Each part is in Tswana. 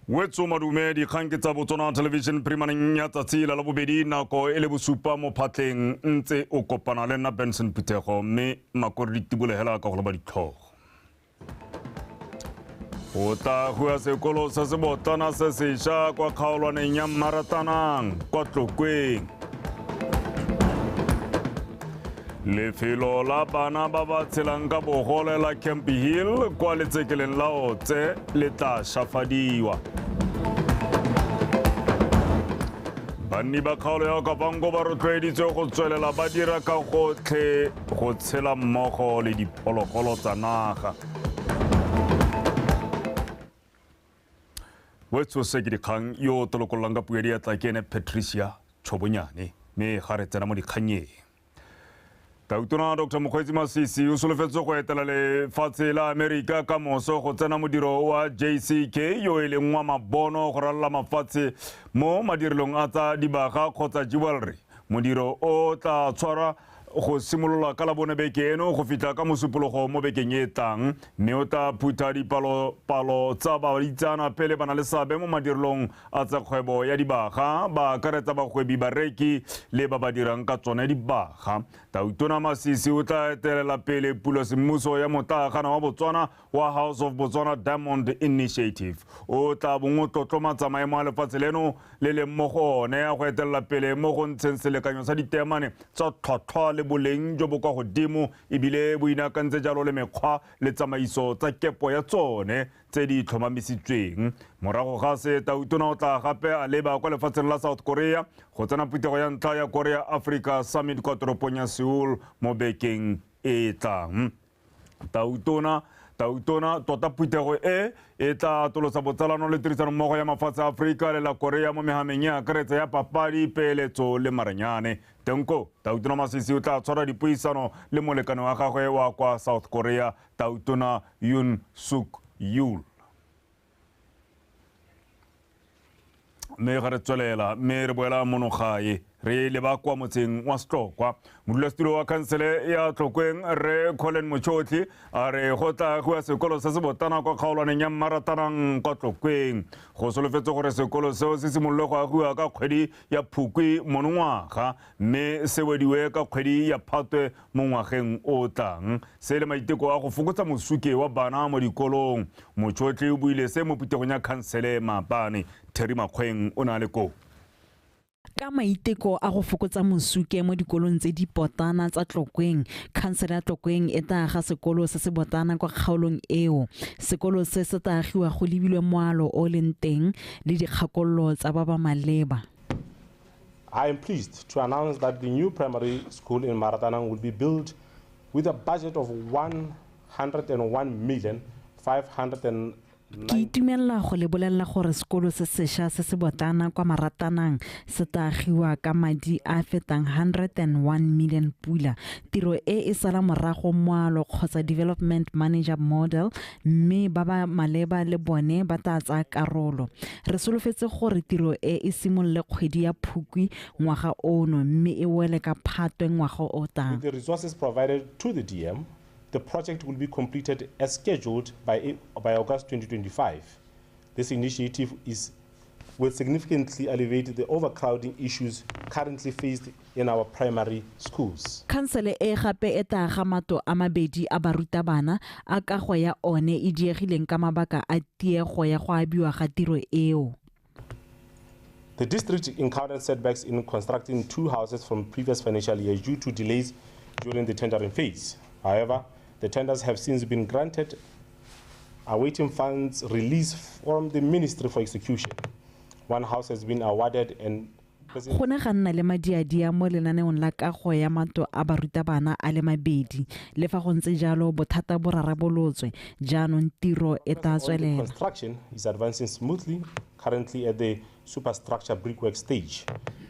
Wetso madume, dikgang ke tsa Botswana Television primaneng ya tsatsi la Labobedi, nako e le bosupa mo phatleng, ntse o kopana le nna Benson Phuthego, mme makore di tibolegela ka go leba ditlhogo. Go tla agiwa sekolo se se botlana se sešwa kwa kgaolwaneng ya Mmaratanang kwa Tlokweng. Lefelo la bana ba ba tshelang ka bogole la Camp Hill kwa letsekeleng la Otse le tla shafadiwa. Banni ba kgaolo ya Okavango ba rotloeditswe go tswelela ba dira ka gotlhe go tshela mmogo le diphologolo tsa naga. Wetso se ke dikgang, yo o tolokololang ka puo ya diatla ke ene Patricia Tshobonyane, mme ga re tsena mo dikgannyeng. Tautona Dr. Mokgweetsi Masisi o solofetse go etela lefatshe la Amerika ka moso go tsena modiro wa JCK yo e leng wa mabono go ralala mafatshe mo madirelong a tsa dibaga kgotsa jewelry. Modiro o tla tshwarwa go simolola ka Labone beke eno go fitlha ka Mosupologo mo bekeng e tlang, mme o tla phutha dipalopalo tsa baitseanape le ba na le seabe mo madirelong a tsa kgwebo ya dibaga, ba akaretsa bagwebi, bareki le ba ba dirang ka tsone dibaga. Tautona Masisi o tla etelela pele pulo semmuso ya motlaagana wa Botswana wa House of Botswana Diamond Initiative. O tla bong o tlotlomatsa maemo a lefatshe leno le leng mo go one a go etelela pele mo go ntsheng selekanyo sa diteemane tsa tlhwatlhwa le boleng jo bo kwa godimo, ebile bo inaakantse jalo le mekgwa le tsamaiso tsa kepo ya tsone tse di tlhomamisitsweng. Morago ga se, Tautona o tla gape a leba kwa lefatsheng la South Korea go tsena phuthego ya ntlha ya Korea Africa Summit kwa toropong ya Seoul mo bekeng e e tlang. Tautona tota phuthego e e tla atolosa botsalano le tirisanommogo ya mafatshe a Aforika le la Korea mo mehameng e akaretsa ya papadi, peeletso le maranyane. Teng koo, Tautona Masisi o tla tshwara dipuisano le molekane wa gagwe wa kwa South Korea, Tautona Yoon Suk Yeol. Mme ga re tswelela mme re boela mono gae, re leba kwa motseng wa Setlokwa. Modulasetulo wa khansele ya Tlokweng, Rre Colin Mochotlhi, a re go tla agiwa sekolo se se botana kwa kgaolwaneng ya Mmaratanang kwa Tlokweng. Go solofetse gore sekolo seo se simolole go agiwa ka kgwedi ya Phukwi monongwaga, mme se wediwe ka kgwedi ya Phatwe mo ngwageng o o tlang. Se le maiteko a go fokotsa mosuke wa bana mo dikolong. Mochotlhi o buile se mo phuthegong ya khansele maabane. Terry Makgweng o ne a le koo. Ka maiteko a go fokotsa mosuke mo dikolong tse di potlana tsa Tlokweng, khansele ya Tlokweng e tla aga sekolo se se botlana kwa kgaolong eo. Sekolo se se tla agiwa go lebilwe moalo o o leng teng le dikgakololo tsa ba ba maleba. I am pleased to announce that the new primary school in Maratanang will be built with a budget of 101 million 500 Ke itumelela go le bolelela gore sekolo se sesha se se botlana kwa Maratanang se tla agiwa ka madi a a fetang 101 million pula. Tiro e e sala morago moalo kgotsa development manager model, mme ba ba maleba le bone ba tla tsaya karolo. Re solofetse gore tiro e e simolole kgwedi ya Phukwi ngwaga ono mme e wele ka Phatwe ngwaga o o tlang. With the resources provided to the DM, the project will be completed as scheduled by August 2025. This initiative will significantly alleviate the overcrowding issues currently faced in our primary schools. Khansele e gape e tla aga matlo a mabedi a barutabana a kago ya one e diegileng ka mabaka a tiego ya go abiwa ga tiro eo. The district encountered setbacks in constructing 2 houses from previous financial year due to delays during the tendering phase. However, the tenders have since been granted, awaiting funds release from the Ministry for execution. 1 house has been awarded and Go ne ga nna le madiadia mo lenaneong la kago ya matlo a barutabana a le mabedi. Le fa go ntse jalo, bothata bo rarabolotswe. Jaanong tiro e tla tswelela. Construction is advancing smoothly, currently at the superstructure brickwork stage.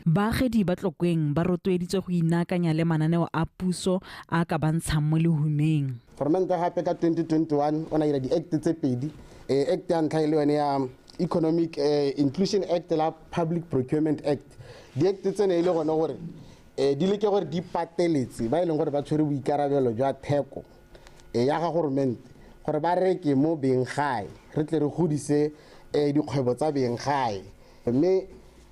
Baagedi ba Tlokweng ba rotloeditswe go inaakanya le mananeo a puso a a ka ba ntshang mo lehumeng. Goromente gape ka 2021 o ne a dira di-act tse pedi. Act ya ntlha e le yone ya Economic Inclusion Act la Public Procurement Act. Di-act tsene e le gone gore di leke gore di pateletse ba e leng gore ba tshwere boikarabelo jwa theko ya ga goromente gore ba reke mo beng gae, re tle re godise Dikgwebo tsa beng gae mme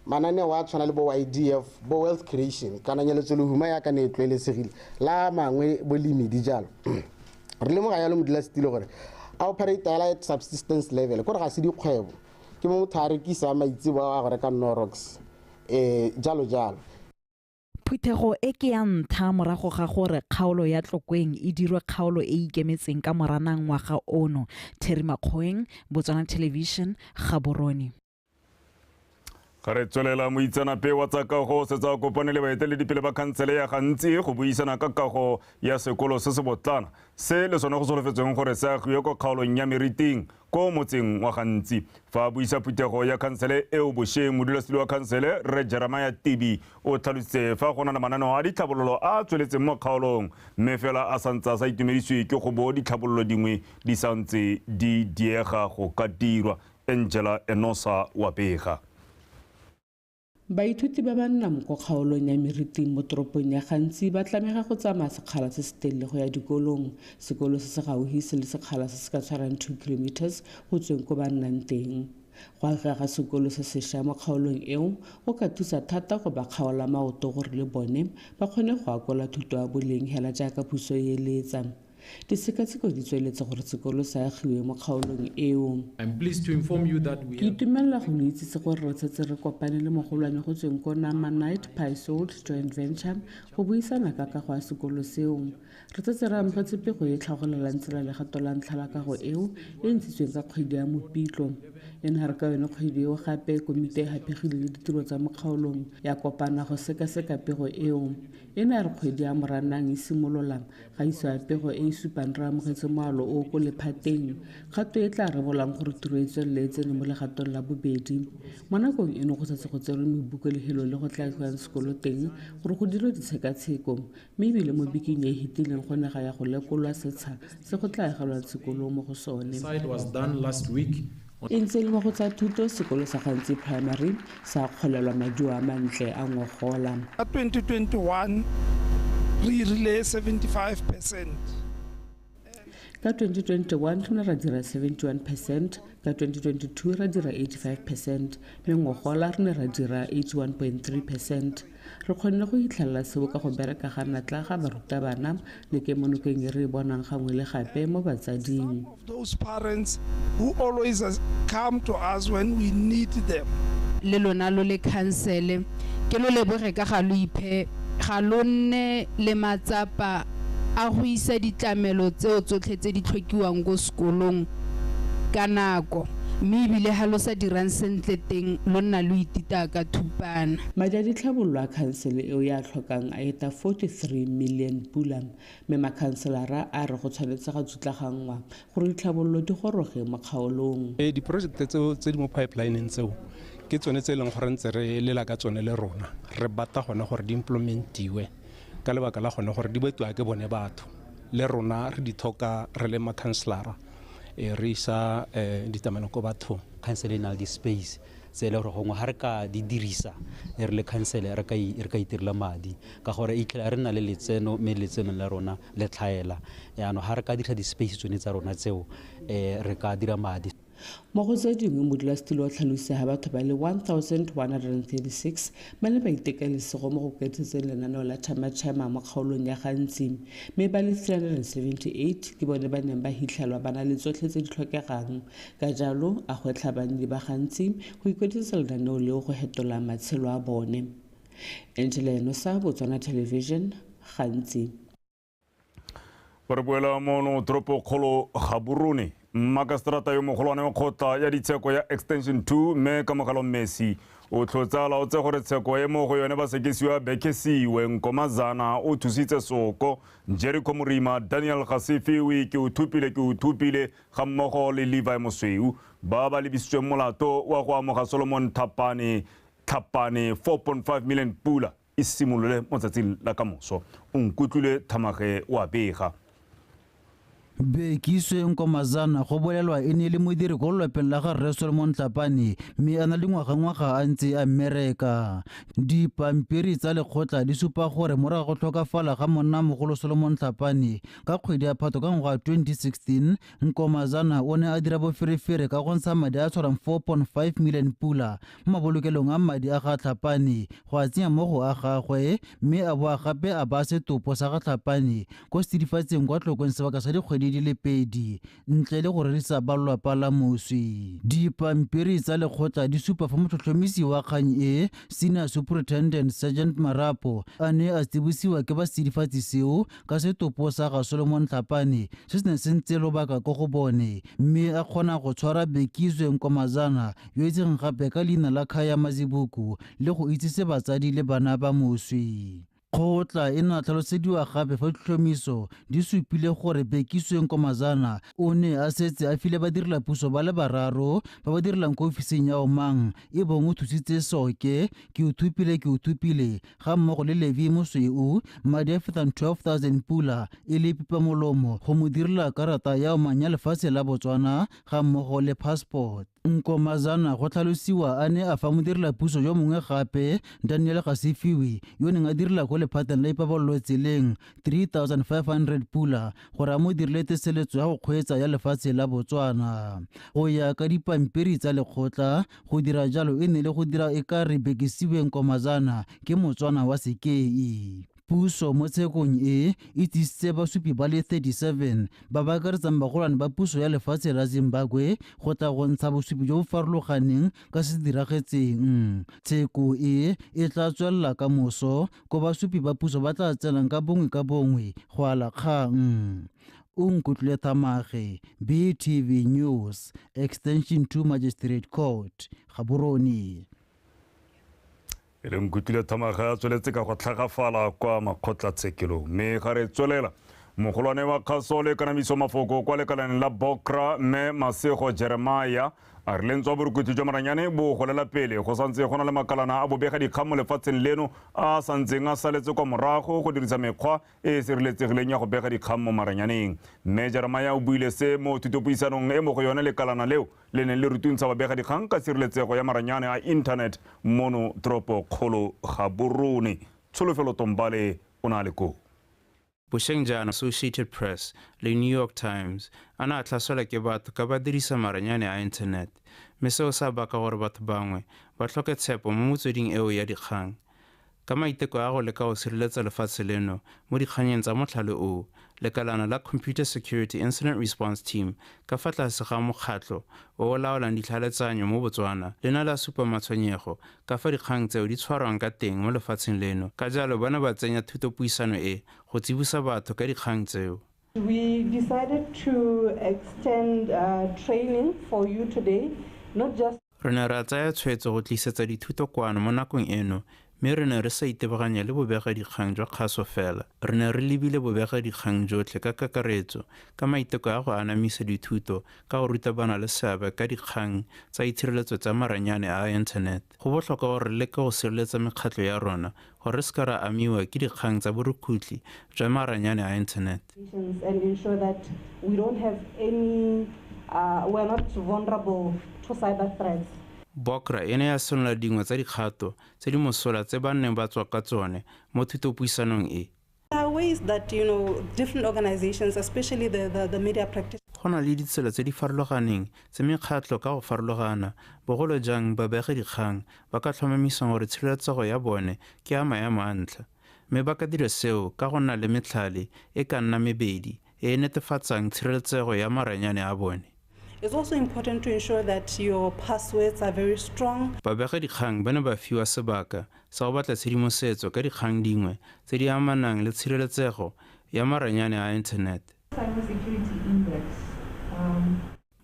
mananeo a tshwana le bo YDF bo wealth creation kana nyeletso lehuma ya kana e tlwaelesegile la mangwe bolemi di jalo. Re lemoga yalo modulasetilo gore a operate at subsistence level kore ga se dikgwebo, ke mo motho a rekisa maitsebo a go reka Norox jalo jalo. Phuthego e ke ya ntlha morago ga gore kgaolo ya Tlokweng e dirwe kgaolo e e ikemetseng ka Moranang ngwaga ono. Terry Makgoeng, Botswana Television, Gaborone. Ga re tswelela, moitseanape wa tsa kago o setse a kopane le baeteledipele ba khansele ya Gantsi go buisana ka kago ya sekolo se se botlana se le sone go solofetsweng gore se agiwe kwa kgaolong ya Meriting ko motseng wa Gantsi. Fa a buisa phuthego ya khansele eo bošweng, modulasetilo wa khansele Rre Jeremiah Tibi o tlhalositse fa go na le mananeo a ditlhabololo a a tsweletseng mo kgaolong, mme fela a santse a sa itumedisiwe ke go bo ditlhabololo dingwe di santse di diega go ka dirwa. Angela Enosa wa bega. Baithuti ba ba nnang ko kgaolong ya Meriting mo toropong ya Gantsi ba tlamega go tsamaya sekgala se se telele go ya dikolong. Sekolo se se gaufi se le sekgala se se ka tshwarang 2 kilometers go tsweng ko ba nnang teng. Go agiwa ga sekolo se sešwa mo kgaolong eo go ka thusa thata go ba kgaola maoto gore le bone ba kgone go akola thuto ya boleng hela jaaka puso e eletsa. Disekaseko di tsweletse gore sekolo se agiwe mo kgaolong eo. I'm pleased to inform you that we Ke itumelela go lo itsise gore re setse re kopane le mogolwane go tsweng ko Namanite Pisold Joint Venture go buisana ka kago ya sekolo seo. Re setse re amogetse pego e tlhagolelang tsela legato la ntlha la kago eo e ntshitsweng ka kgwedi ya Mopitlo. E ne re ka yone kgwedi eo gape komiti e haphegile le ditiro tsa mo kgaolong ya kopana go sekaseka pego eo. E ne re kgwedi ya Moranang e simolola ga isiwa pego e e supang re amogetse moalo o ko lephateng, kgato e tla rebolang gore tiro e tswelele e tsene mo legatong la bobedi. Mo nakong eno go setse go tserwe mebuko lefelo le go tla agiwang sekolo teng gore go dirwe ditshekatsheko, mme ebile mo bekeng e e fetileng go ne ga ya go lekolwa setsha se go tla agelwang sekolo mo go sone. Site was done last week. E ntse e le mo go tsa thuto, sekolo sa Gantsi Primary sa kgolelwa maduo a mantle a ngogola. Ka 2021 re irile 75%. Ka 2021 re ne ra dira 71%, ka 2022 ra dira 85%, mme ngogola re ne ra dira 81.3%. Re kgonne go hitlhelela seo ka go bereka ga natla ga barutabana le kemonokeng e re e bonang gangwe le gape mo batsading. Some of those parents who always come to us when we need them. Le lona lo le khansele, ke lo leboge ka ga lo iphe, ga lo nne le matsapa a go isa ditlamelo tseo tsotlhe tse di tlhokiwang ko sekolong ka nako, mme ebile ha lo sa dirang sentle teng lo nna lo itita ka thupana. Madi a ditlhabololo a khansele eo ya tlhokang a eta 43 million pula, mme makhanselara a re go tshwanetse ga tsutlaganngwa gore ditlhabololo di goroge mo kgaolong. Diprojekte tseo tse di mo pipelineng tseo ke tsone tse e leng gore ntse re lela ka tsone le rona, re batla gone gore di implementiwe ka lebaka la gone gore di betiwa ke bone batho le rona re di tlhoka re le makhanselara, re isa ditlamelo ko bathong. Khansele e na le di-space tse e leng gore gongwe ga re ka di dirisa re le khansele re ka itirela madi, ka gore e itlhela re na le letseno mme letseno la rona le tlhaela, jaanong ga re ka dirisa di-space tsone tsa rona tseo re ka dira madi. Mo go tse dingwe, modulasetilo o tlhalositse ha batho ba le 1136 ba ne ba itekalesego mo go kwadisetseng lenaneo la Chama Chama mo kgaolong ya Gantsi, mme ba le 378 ke bone ba neng ba hitlhelwa ba na le tsotlhe tse di tlhokegang. Ka jalo a gwetlha banni ba Gantsi go ikwadisetsa lenaneo leo go hetola matshelo a bone. Angela Enosa, Botswana Television, Gantsi. Re boela mono toropokgolo Gaborone. Mmakaseterata yo mogolwane wa kgotla ya ditsheko ya Extension 2 mme Kamogelo Mmesi o tlhotse a laotse gore tsheko e mo go yone basekisiwa Bekesiwe Nkomazana o thusitse Soko, Jericho Morima, Daniel Gasifiwe ke o thupile ke o thupile ga mmogo le Levi Mosweu ba ba lebisitsweng molato wa go amoga Solomon Thapane 4.5 million pula e simolole mo tsatsing la kamoso. O nkutlwile Thamage wa bega. Bekiswe Nkomazana go bolelwa e ne le modiri ko lelapeng la ga Rre Solomon Tlhapane mme a na le ngwaga-ngwaga a ntse a mmereka. Dipampiri tsa lekgotla di supa gore morago go tlhokafala ga monnamogolo Solomon Tlhapane ka kgwedi ya Phato ka ngwaga 2016, Nkomazana o ne a dira boferefere ka go ntsha madi a tshwarang 4.5 million pula mo mabolokelong a madi a ga Tlhapane go a tsenya mo go a gagwe, mme a boa gape a baya setopo sa ga Tlhapane ko sedifatseng kwa Tlokong sebaka sa dikgwedi di le pedi ntle le go rerisa ba lelapa la moswi. Dipampiri tsa lekgotla di supa fa motlhotlhomisi wa kgang e, Senior Superintendent Sergeant Marapo, a ne a tsibosiwa ke ba sedifatsi seo ka setopo sa ga Solomon Tlhapane se se neng se ntse lobaka ko go bone, mme a kgona go tshwara Bekizwe Nkomazana yo itsegeng gape ka leina la Khaya Mazibuko le go itsise batsadi le bana ba moswi. Kgotla e ne a tlhalosediwa gape fa ditlhomiso di supile gore Bekiswe Nkomazana o ne a setse a file badirelapuso ba le bararo ba ba direlang ko ofising ya Omang e bong o thusitse Soke, ke o thupile ke o thupile ga mmogo le Levi Mosweu madi a fetang 12,000 pula e le pipamolomo go mo direla karata ya Omang ya lefatshe la Botswana ga mmogo le passport. Nkomazana go tlhalosiwa a ne a fa modirelapuso yo mongwe gape Daniel Gasifiwe yo neng a direla ko lephateng la ipabalelo tseleng 3500 pula gore a mo dirile teseletso ya go kgweetsa ya lefatshe la Botswana. Go ya ka dipampiri tsa lekgotla, go dira jalo e ne le go dira e ka re Bekisiwe Nkomazana ke Motswana wa sekei. Puso mo tshekong e e tsisitse basupi ba le 37 ba ba akaretsang bagolwane ba puso ya lefatshe la Zimbabwe go tla go ntsha bosupi jo bo farologaneng ka se se diragetseng. Tsheko e e tla tswelela ka moso ko basupi ba puso ba tla tsenang ka bongwe ka bongwe go ala kgang. O Nkutlwile Thamage, BTV News, Extension 2 Magistrate Court, Gaborone. E le Nkutlwile Thamage a tsweletse ka go tlhagafala kwa makgotlatshekelong. Mme ga re tswelela, mogolwane wa kgaso le kanamiso mafoko kwa lekaleng la Bokra mme Masego Jeremiah a re lentswe borukutlhi jwa maranyane bo golela pele go santse go na le makalana a bobega dikgang mo lefatsheng leno a santseng a saletse kwa morago go dirisa mekgwa e e sireletsegileng ya go bega dikgang mo maranyaneng. Mme Jeremiah o buile se mo thutopuisanong e mo go yone lekalana leo le neng le rutuntsha babega dikgang ka tshireletsego ya maranyane a internet mono toropokgolo Gaborone. Tsholofelo Tombale o na le koo. Bošeng jaana Associated Press le New York Times a ne a tlhaselwa ke batho ka ba dirisa maranyane a internet, mme seo sa baka gore batho bangwe ba tlhoke tshepo mo motsweding eo ya dikgang. Ka maiteko a go leka go sireletsa lefatshe leno mo dikganyeng tsa motlhale oo, lekalana la Computer Security Incident Response Team ka fa tlase ga mokgatlho o o laolang ditlhaeletsanyo mo Botswana le ne la supa matshwenyego ka fa dikgang tseo di tshwarwang ka teng mo lefatsheng leno. Ka jalo ba ne ba tsenya thutopuisano e go tsibosa batho ka dikgang tseo. We decided to extend training for you today, not just Re ne ra tsaya tshwetso go tlisetsa dithuto kwano mo nakong eno, mme re ne re sa itebaganya le bobegadikgang jwa kgaso fela. Re ne re lebile bobegadikgang jotlhe ka kakaretso ka maiteko a go anamisa dithuto ka go ruta bana le seabe ka dikgang tsa itshireletso tsa maranyane a internet. Go botlhokwa gore re leke go sireletsa mekgatlho ya rona gore re se ka ra amiwa ke dikgang tsa borukhutlhi jwa maranyane a internet. And ensure that we don't have any, we're not vulnerable to cyber threats. Bokra e ne ya senola dingwe tsa dikgato tse di mosola tse ba neng ba tswa ka tsone mo thutopuisanong e. There are ways that, you know, different organizations, especially the media practitioners. Go na le ditsela tse di farologaneng tse mekgatlho ka go farologana, bogolo jang babegadikgang ba ka tlhomamisang gore tshireletsego ya bone ke ya maemo a ntlha, mme ba ka dira seo ka go nna le metlhale e ka nna mebedi e e netefatsang tshireletsego ya maranyane a bone. It's also important to ensure that your passwords are very strong. Babegadikgang ba ne ba fiwa sebaka sa go batla tshedimosetso ka dikgang dingwe tse di amanang le tshireletsego ya maranyane a internet. Cybersecurity index.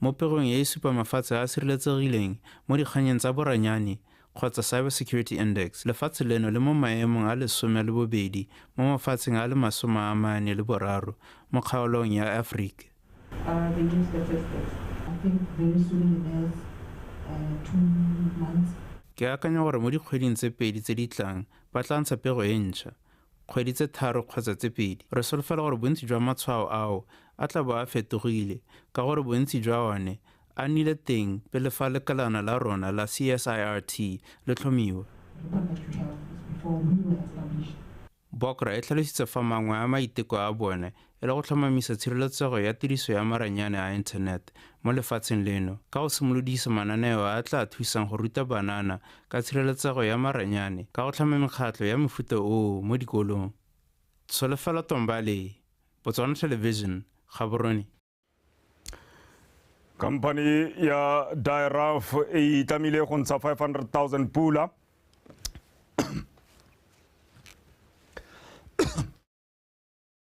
Mo pegong e e supa mafatshe a a sireletsegileng mo dikganyeng tsa boranyane kgotsa Cybersecurity Index, lefatshe leno le mo maemong a 12 mo mafatsheng a le 43 mo kgaolong ya Aforika. The new statistics. I think very soon in the next 2 months. Ke akanya gore mo dikgweding tse pedi tse di tlang ba tla ntsha pego e ntšha, kgwedi tse 3 kgotsa tse 2. Re solofela gore bontsi jwa matshwao ao a tla bo a fetogile ka gore bontsi jwa one a nnile teng pele fa lekalana la rona la CSIRT le tlhomiwa. BOCRA e tlhalositse fa mangwe a maiteko a bone e le go tlhomamisa tshireletsego ya tiriso ya maranyane a internet mo lefatsheng leno ka go simolodisa mananeo a a tla thusang go ruta banana ka tshireletsego ya maranyane ka go tlhama mekgatlho ya mofuta oo mo dikolong. Tsholofelo Tombale, Botswana Television, Gaborone. Khamphane ya Diraf e itlamile go ntsha 500,000 pula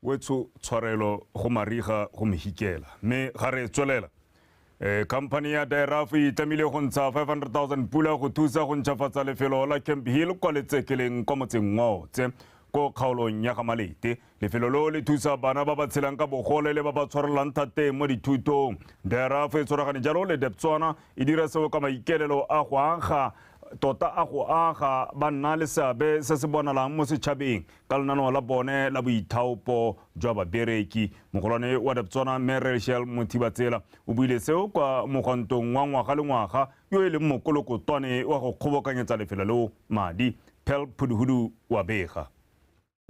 wetsho tshwarelo go mariga go mehikela mme ga re tswelela. Khamphane ya Diraf e itlamile go ntsha 500,000 pula go thusa go ntšhafatsa lefelo la Camp Hill kwa Letsekeleng kwa motseng wa Otse ko kgaolong ya Gamalete. Lefelo leo le thusa bana ba ba tshelang ka bogole le ba ba tshwarelang thateng mo dithutong. Diraf e tshwaragane jalo le Debswana e dira seo ka maikelelo a go aga tota a go aga ba nna le seabe se se bonalang mo setšhabeng ka lenaneo la bone la boithaopo jwa babereki. Mogolwane wa Debswana Mme Rachel Mothibatsela o buile seo kwa mogwantong wa ngwaga le ngwaga yo e leng mokolokotwane wa go kgobokanyetsa lefelo leo madi. Pel Phuduhudu wa bega.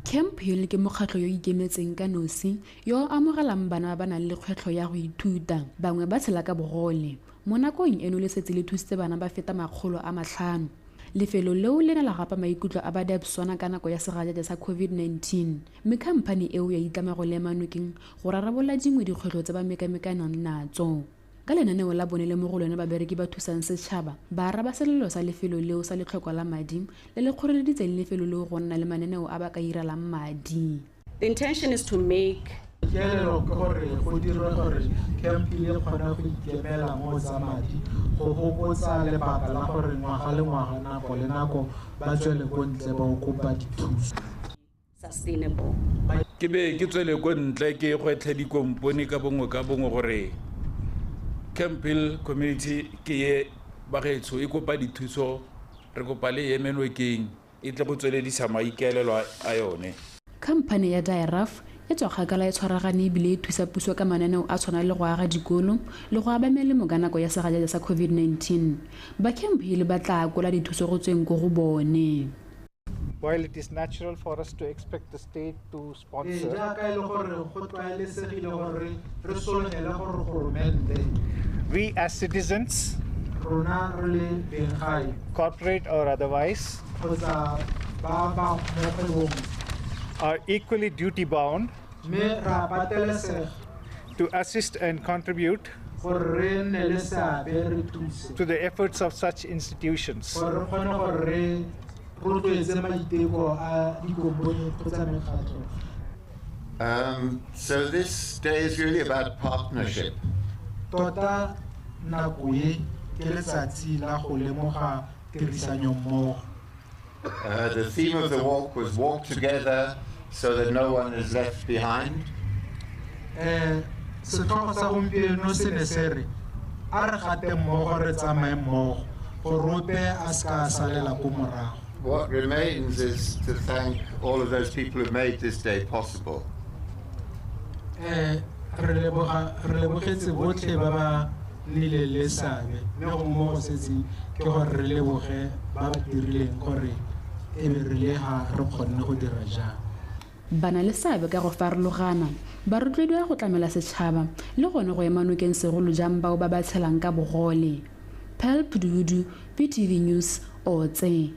Camp Hill ke mokgatlho yo ikemetseng ka nosi yo o amogelang bana ba ba nang le kgwetlho ya go ithuta, bangwe ba tshela ka bogole. Mo nakong eno le setse le thusitse bana ba feta 500. Lefelo leo le ne la gapa maikutlo a ba Debswana ka nako ya segajaja sa COVID-19, mme khamphane eo ya itlama go lema nokeng go rarabolola dingwe dikgwetlho tse ba mekamekanang natso. Ka lenaneo la bone le mo go lone babereki ba thusang setšhaba ba araba selelo sa lefelo leo sa letlhoko la madi le le kgoreleditseng lefelo leo go nna le mananeo a ba ka irelang madi. The intention is to make Kelelo ke gore go dirwe gore Camp Hill e kgone go ikemela mo tsa madi, go fokotsa lebaka la gore ngwaga le ngwaga nako le nako ba tswele ko ntle ba kopa dithuso. Sustainable. Ke be ke tswele ko ntle ke gwetlhe dikompone ka bongwe gore Camp Hill community ke ye bagaetsho e kopa dithuso, re kopa le eme nokeng e tle go tsweledisa maikaelelo a yone. Khamphane ya Diraf e tswa kgakala e tshwaragane ebile e thusa puso ka mananeo a tshwana le go aga dikolo le go aba melemo ka nako ya segajaja sa COVID-19. Ba Camp Hill ba tla akola dithuso go tsweng ko go bone. While it is natural for us to expect the state to sponsor, we as citizens, corporate or otherwise, are equally duty bound to assist and contribute to the efforts of such institutions. So this day is really about partnership. Tota nako e ke letsatsi la go lemoga tirisano. The theme of the walk was walk together so that no one is left behind. Setlhogo sa gompieno se ne se re a re gate mmogo re tsamaye mmogo gore ope a se ka a salela ko morago. What remains is to thank all of those people who made this day possible. Re lebogetse botlhe ba ba nnileng le seabe mme go mo go setseng ke gore re leboge ba ba dirileng gore e be re le ga re kgonne go dira jang. Bana le seabe ka go farologana ba rotloediwa go tlamela setšhaba le gone go ema nokeng segolo jang bao ba ba tshelang ka bogole. Pearl Phuduhudu, PTV News, Otse.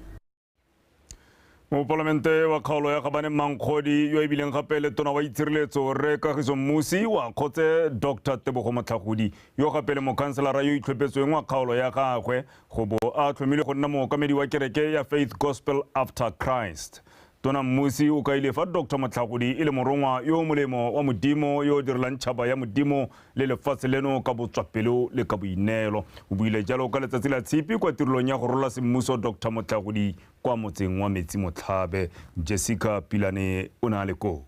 Mopalamente wa kgaolo ya Gabane Mankgodi yo e bileng gape le tona wa itshireletso Rre Kagiso Mmusi wa kgotse Dr Tebogo Motlhagodi yo gape le mokhanselara yo itlhophetsweng wa kgaolo ya gagwe go bo a tlhomile go nna mookamedi wa kereke ya Faith Gospel After Christ. Tona Mmusi o kaile fa Dr Motlhagodi e le morongwa yo molemo wa Modimo yo o direlang tšhaba ya Modimo le lefatshe leno ka botswapelo le ka boineelo. O buile jalo ka letsatsi la Tshipi kwa tirelong ya go rola semmuso Dr Motlhagodi kwa motseng wa Metsi Motlhabe. Jessica Pilane o ne a le koo.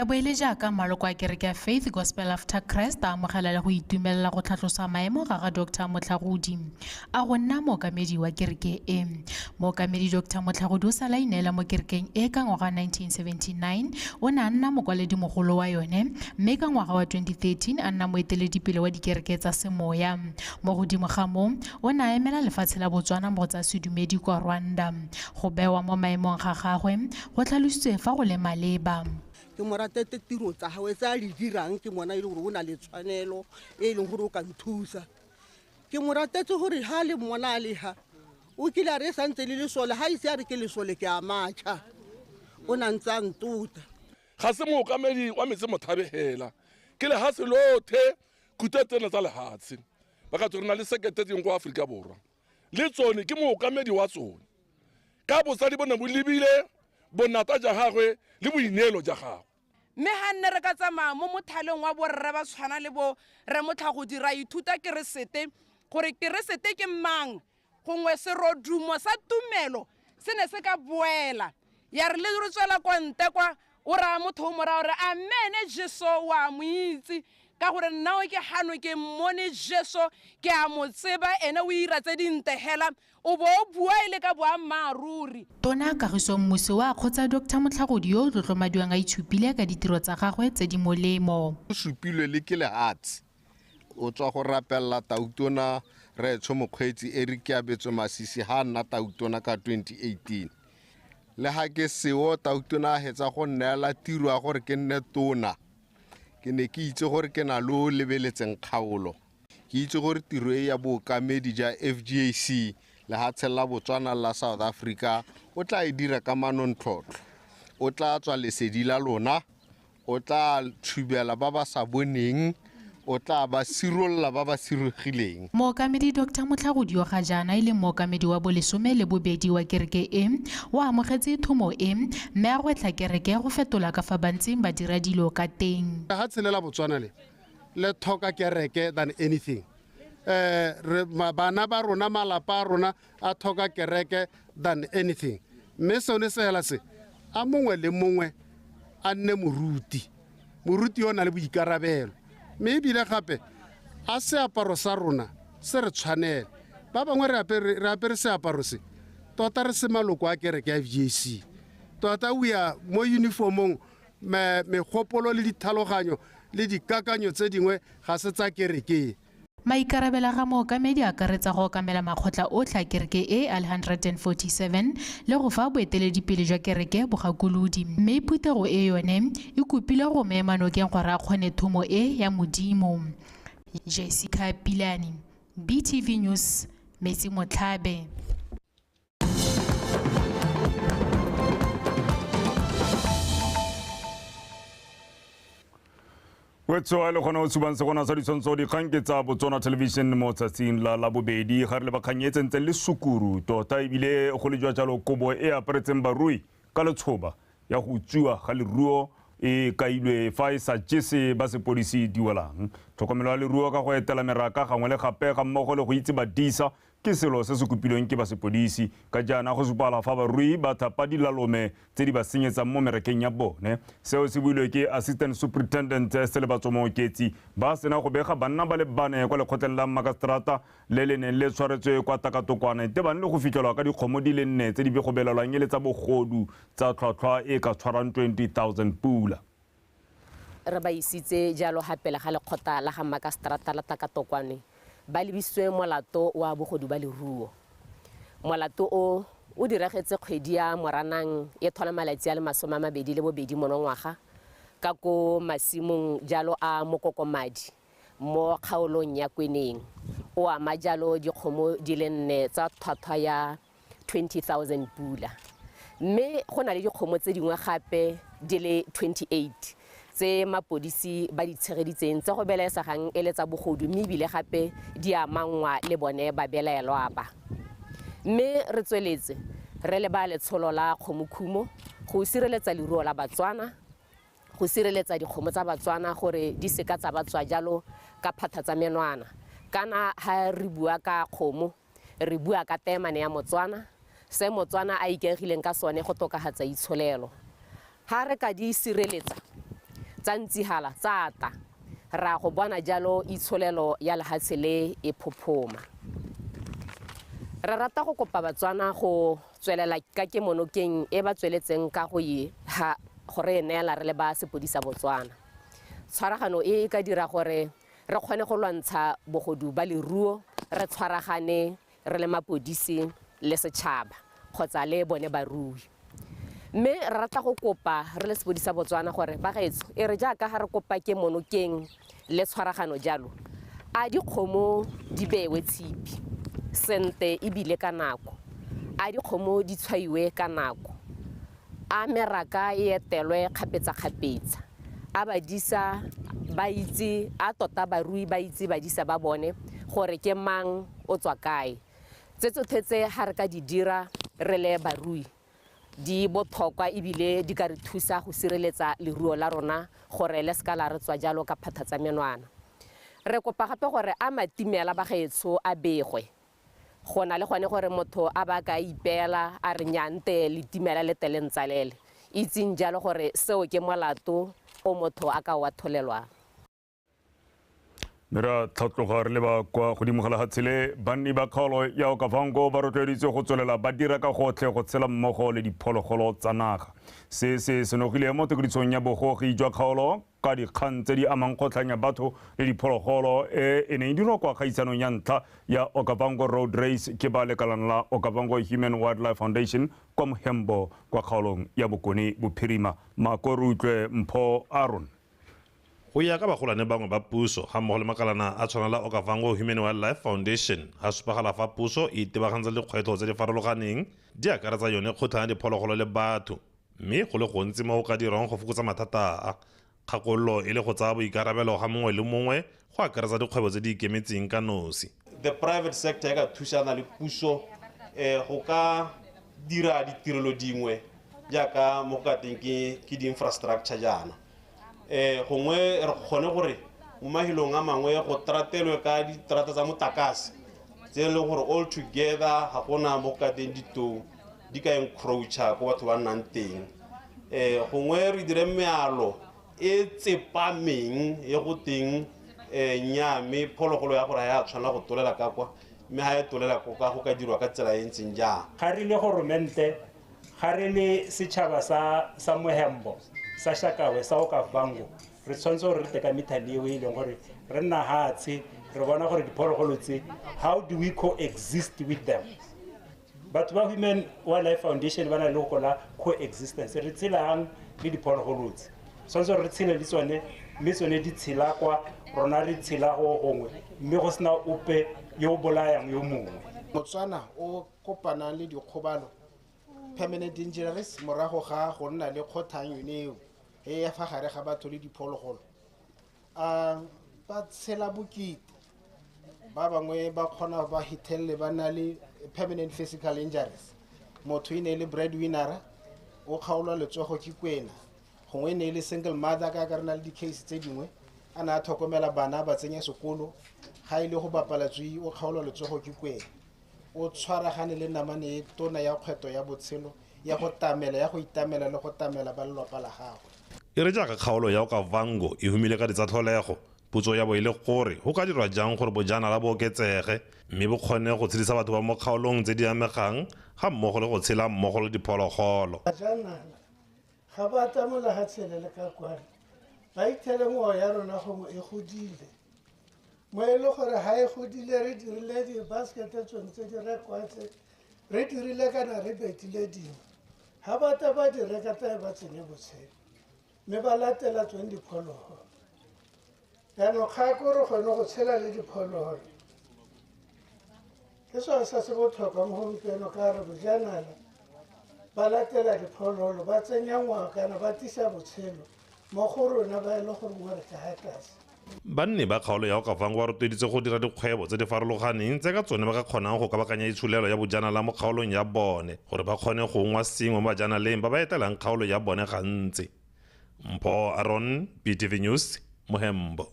Ya bo e le jaaka maloko a kereke ya Faith Gospel After Christ a amogela le go itumelela go tlhatlosa maemo ga ga Dr Motlhagodi a go nna mookamedi wa kereke e. Mookamedi Dr Motlhagodi o sala ineela mo kerekeng e ka ngwaga wa 1979, o ne a nna mokwaledimogolo wa yone mme ka ngwaga wa 2013 a nna moeteledipele wa dikereke tsa semoya. Mo godimo ga moo, o ne a emela lefatshe la Botswana mo go tsa sedumedi kwa Rwanda. Go bewa mo maemong ga gagwe go tlhalositswe fa go le maleba. Ke mo ratete tiro tsa gagwe tse a di dirang, ke mona e le gore o na le tshwanelo e e leng gore o ka nthusa. Ke mo ratetse gore ha le mmona a le ha, o kile a re e santse le lesole, ha ise a re ke lesole ke a matšha, o na ntse a ntota. Ga se mookamedi wa metse mothabe hela, ke lehatshe lothe khuto tsena tsa lehatshe. Ba ka tswa re na le sekete teng kwa Aforika Borwa, le tsone ke mookamedi wa tsone. Ka botsadi bo ne bo lebile bonata ja gagwe le boineelo ja gagwe. Mme ga nne re ka tsamaya mo mothaleng wa borre ba tshwana le bo re Motlhagodi, ra ithuta Keresete gore Keresete ke mang, gongwe serodumo sa tumelo se ne se ka boela. Ya re le re tswela kwa ntle kwa, o raya motho o mo raya gore a mme ene Jesu wa mo itse, ka gore nna o ke gano ke mmone Jesu, ke a mo tseba, ene o ira tse dintle hela, o bo o bua e le ka boammaaruri. Tona Kagiso Mmusi wa kgotsa Dr Motlhagodi yo o tlotlomadiwang a itshupile ka ditiro tsa gagwe tse di molemo. O supilwe le ke lehatshe, o tswa go rapella tautona Retsho Mokgweetsi Eric Keabetswe Masisi ha nna tautona ka 2018. Le ha ke seo tautona a hetsa go nneela tiro ya gore ke nne tona, ke ne ke itse gore ke na le o lebeletseng kgaolo. Ke itse gore tiro e ya bookamedi ja FGAC lehatshe la Botswana la South Africa o tla e dira ka manontlhotlho. O tla tswa lesedi la lona, o tla thubela ba ba sa boneng, o tla ba sirolla ba ba sirogileng. Mookamedi Dr Motlhagodi yo ga jaana e leng mookamedi wa bolesome le bobedi wa kereke e, o amogetse thomo e mme a gwetlha kereke go fetola ka fa ba ntseng ba dira dilo ka teng. Lehatshe le la Botswana le le tlhoka kereke than anything. Bana ba rona, malapa a rona a tlhoka kereke than anything. Mme sone se hela se, a mongwe le mongwe a nne moruti. Moruti o na le boikarabelo. Mme ebile gape a seaparo sa rona se re tshwanele. Ba bangwe re apere seaparo se, tota re se maloko a kereke ya FGAC. Tota we are mo uniformong, megopolo le dithaloganyo le dikakanyo tse dingwe ga se tsa kereke. Maikarabelo a ga mookamedi a akaretsa go okamela makgotla otlhe a kereke e a le 147 le go fa boeteledipele jwa kereke bogakolodi. Mme phuthego e yone e kopile go mo ema nokeng gore a kgone thomo e ya Modimo. Jessica Pilane, BTV News, Metsi Motlhabe. Wetso a le gona o tshubang segona sa ditshwantsho dikgang ke tsa Botswana Television mo tsatsing la Labobedi. Ga re le bakgang e tsentseng le sukuru tota ebile go le jwa jalo kobo e aparetseng barui ka letshoba ya go utswiwa ga leruo e kailwe fa e sa jese ba sepodisi diwelang. Tlhokomelo ya leruo ka go etela meraka gangwe le gape ga mmogo le go itse badisa ke selo se se kopilweng ke ba sepodisi. Ka jaana go supala fa barui ba thapa dilalome tse di ba senyetsang mo merekeng ya bone. Seo se builwe ke Assistant Superintendent Selebatso Mooketsi ba sena go bega banna ba le bane kwa lekgotleng la Makastrata le le neng le tshwaretswe kwa Takatokwane tebang le go fitlhelwa ka dikgomo di le nne tse di begobelelwang e le tsa bogodu tsa tlhwatlhwa e ka tshwarang 20,000 pula. Re ba isitse jalo gape le ga lekgotla la ga Makastrata la Takatokwane ba lebisitswe molato wa bogodu ba leruo. Molato o o diragetse kgwedi ya Moranang e thola malatsi a le 22 monongwaga ka ko masimong jalo a Mokokomadi mo kgaolong ya Kweneng. O ama jalo dikgomo di le nne tsa tlhwatlhwa ya 20,000 pula. Mme go na le dikgomo tse dingwe gape di le 28 tse mapodisi ba di tshegeditseng tse go belaesegang e le tsa bogodu, mme ebile gape di amangwa le bone ba belaelwa ba. Mme re tsweletse re le ba letsholo la kgomokhumo go sireletsa leruo la Batswana, go sireletsa dikgomo tsa Batswana gore di seka tsa ba tswa jalo ka phatha tsa menwana. Kana ha re bua ka kgomo, re bua ka teemane ya Motswana, se Motswana a ikaegileng ka sone go tokafatsa itsholelo. Ha re ka di sireletsa, Tsa ntsihala tsa ata ra go bona jalo itsholelo ya lehatshe le e phophoma. Re rata go kopa Batswana go tswelela ka kemonokeng e ba tsweletseng ka go e ha gore e neela re le ba sepodisa Botswana. Tshwaragano e e ka dira gore re kgone go lwantsha bogodu ba leruo, re tshwaragane re le mapodisi le setšhaba kgotsa le bone barui. Mme re rata go kopa re le sepodisa Botswana gore bagaetsho e re jaaka ga re kopa kemonokeng le tshwaragano jalo, a dikgomo di bewe tshipi sente ebile ka nako, a dikgomo di tshwaiwe ka nako, a meraka e etelwe kgapetsa-kgapetsa, a badisa ba itse, a tota barui ba itse badisa ba bone gore ke mang o tswa kae. Tse tsotlhe tse ga re ka di dira re le barui di botlhokwa ebile di ka re thusa go sireletsa leruo la rona gore le seka la re tswa jalo ka phatha tsa menwana. Re kopa gape gore a matimela bagaetsho a begwe, go na le gone gore motho a ba ka ipeela a re nyante le timela le tele ntsalele, itseng jalo gore seo ke molato o motho a ka o atholelwang. Mme ra tlhatloga re leba kwa godimo ga lehatshe le, banni ba kgaolo ya Okavango ba rotloeditswe go tswelela ba dira ka gotlhe go tshela mmogo le diphologolo tsa naga. Se se senogile mo tekodisong ya bogogi jwa kgaolo ka dikgang tse di amang kgotlhang ya batho le diphologolo e e neng e dirwa kwa kgaisanong ya ntlha ya Okavango Road Race ke ba lekalang la Okavango Human Wildlife Foundation kwa Mohembo kwa kgaolong ya Bokone Bophirima. Mako re utlwe Mpho Aaron. Go ya ka bagolwane bangwe ba puso ga mmogo le makalana a tshwana la Okavango Human Wildlife Foundation, ga supagala fa puso e itebagantse le dikgwetlho tse di farologaneng di akaretsa yone kgotlhang ya diphologolo le batho, mme go le gontsi mo go ka dirwang go fokotsa mathata a. Kgakololo e le go tsaya boikarabelo ga mongwe le mongwe go akaretsa dikgwebo tse di ikemetseng ka nosi. The private sector e ka thusana le puso go ka dira ditirelo dingwe jaaka mo go ka teng ke di-infrastructure jaana. Gongwe re kgone gore mo mafelong a mangwe go tratelwe ka diterata tsa motlakase tse e leng gore all together ga gona mo go ka teng ditou di ka encroacha ko batho ba nnang teng. Gongwe re dire mealo e tsepameng e go teng nnyaa, mme phologolo ya gore ga ya tshwanela go tolela ka kwa, mme ga e tolela ko ka go ka dirwa ka tsela e ntseng jang. Ga re le goromente, ga re le setšhaba sa Mohembo, sa Shakawe, sa Okavango, re tshwanetse gore re tle ka methale eo e leng gore re nna hatshe re bona gore diphologolo tse, how do we coexist with them? Batho ba Human Wildlife Foundation ba na le go la coexistence, re tshelang le diphologolo tse, tshwanetse gore re tshele le tsone, mme tsone di tshela kwa rona re tshela go gongwe, mme go sena ope yo o bolayang yo mongwe. Motswana o kopanang le dikgobalo, permanent injuries, morago ga go nna le kgotlhang yone eo e ya fa gare ga batho le diphologolo, ba tshela bokete, ba bangwe ba kgona ba hitelle ba na le permanent physical injuries. Motho e ne e le breadwinner, o kgaolwa letsogo ke kwena, gongwe e ne e le single mother ka re na le di-case tse dingwe, a ne a tlhokomela bana ba tsenya sekolo, ga e le go bapala tsui o kgaolwa letsogo ke kwena. O tshwaragane le namane e tona ya kgweto ya botshelo ya go tamela, ya go itamela le go tamela ba lelapa la gagwe. E re jaaka kgaolo ya Okavango e humile ka ditsatlholego, potso ya bo e le gore go ka dirwa jang gore bojanala bo oketsege mme bo kgone go tshedisa batho ba mo kgaolong tse di amegang ga mmogo le go tshela mmogo le diphologolo. Bajanala ga ba tla mo lehatsheng le ka kwano, ba ithele ngwao ya rona gongwe e godile, mo e le gore ga e godile re dirile di-basket tsone tse di rekwang tse, re dirile kana re betile dingwe, ga ba tla ba di reka tla ba tsenye botshelo, mme ba latela tsone diphologolo. Jaanong kgako re kgone go tshela le diphologolo, ke sone se se botlhokwa mo gompieno ka re bojanala ba latela diphologolo, ba tsenya ngwao kana ba tlisa botshelo mo go rona ba e le gore mo re ka ga tlase. Banni ba kgaolo ya Okavango ba rotloeditswe go dira dikgwebo tse di farologaneng tse ka tsone ba ka kgonang go kabakanya itsholelo ya bojanala mo kgaolong ya bone gore ba kgone go ungwa sengwe mo bajanaleng ba ba etelang kgaolo ya bone gantsi. Mpho Aaron, BTV News, Mohembo.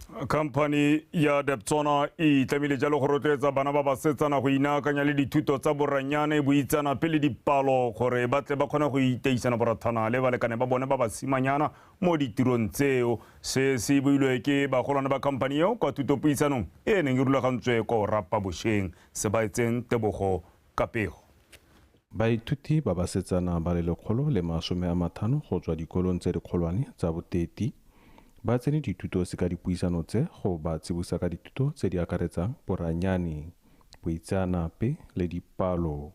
Khamphane ya Debswana e itlamile jalo go rotloetsa bana ba basetsana go inaakanya le dithuto tsa boranyane, boitseanape le dipalo gore ba tle ba kgone go iteisana borathana le balekane ba bone ba basimanyana mo ditirong tseo. Se se builwe ke bagolwane ba khamphane eo kwa thutopuisanong e e neng e rulagantswe kwa Orapa bošweng. Sebaetseng Tebogo ka pego. Baithuti ba basetsana ba le 150 go tswa dikolong tse dikgolwane tsa Boteti ba tsene dithuto se ka dipuisano tse go ba tsibosa ka dithuto tse di akaretsang boranyane, boitseanape le dipalo.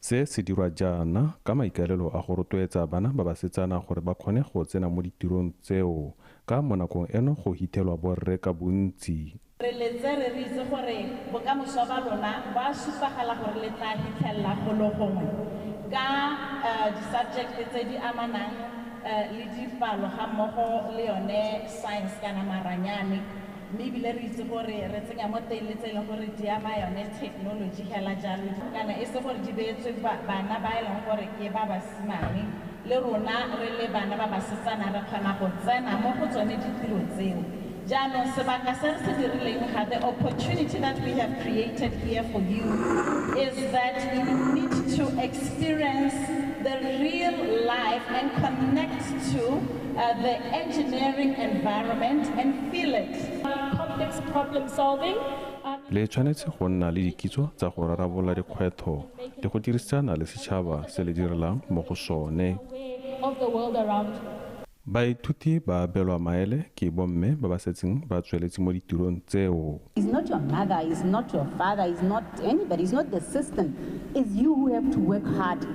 Se se dirwa jaana ka maikaelelo a go rotloetsa bana ba basetsana gore ba kgone go tsena mo ditirong tseo ka mo nakong eno go hithelwa borre ka bontsi. Re letse re re itse gore bokamoso ba lona ba supagala gore le tla hitlhelela golo gongwe ka di-subject tse di amanang le dipalo ga mmogo le yone science kana maranyane, mme ebile re itse gore re tsenya mo teng le tse e leng gore di ama yone technology hela jalo, kana e se gore di beetswe bana ba e leng gore ke ba basimane, le rona re le bana ba basetsana re kgona go tsena mo go tsone ditiro tseo. Jaanong sebaka se re se dirileng ga, the opportunity that we have created here for you is that you need to experience the real life and connect to the engineering environment and feel it. Complex problem solving. Le tshwanetse go nna le dikitso tsa go rarabolola dikgwetlho le go dirisana le setšhaba se le direlang mo go sone. Of the world around. Baithuti ba abelwa maele ke bomme ba ba setseng ba tsweletse mo ditirong tseo. It's not your mother, it's not your father, it's not anybody, it's not the system. It's you who have to work hard.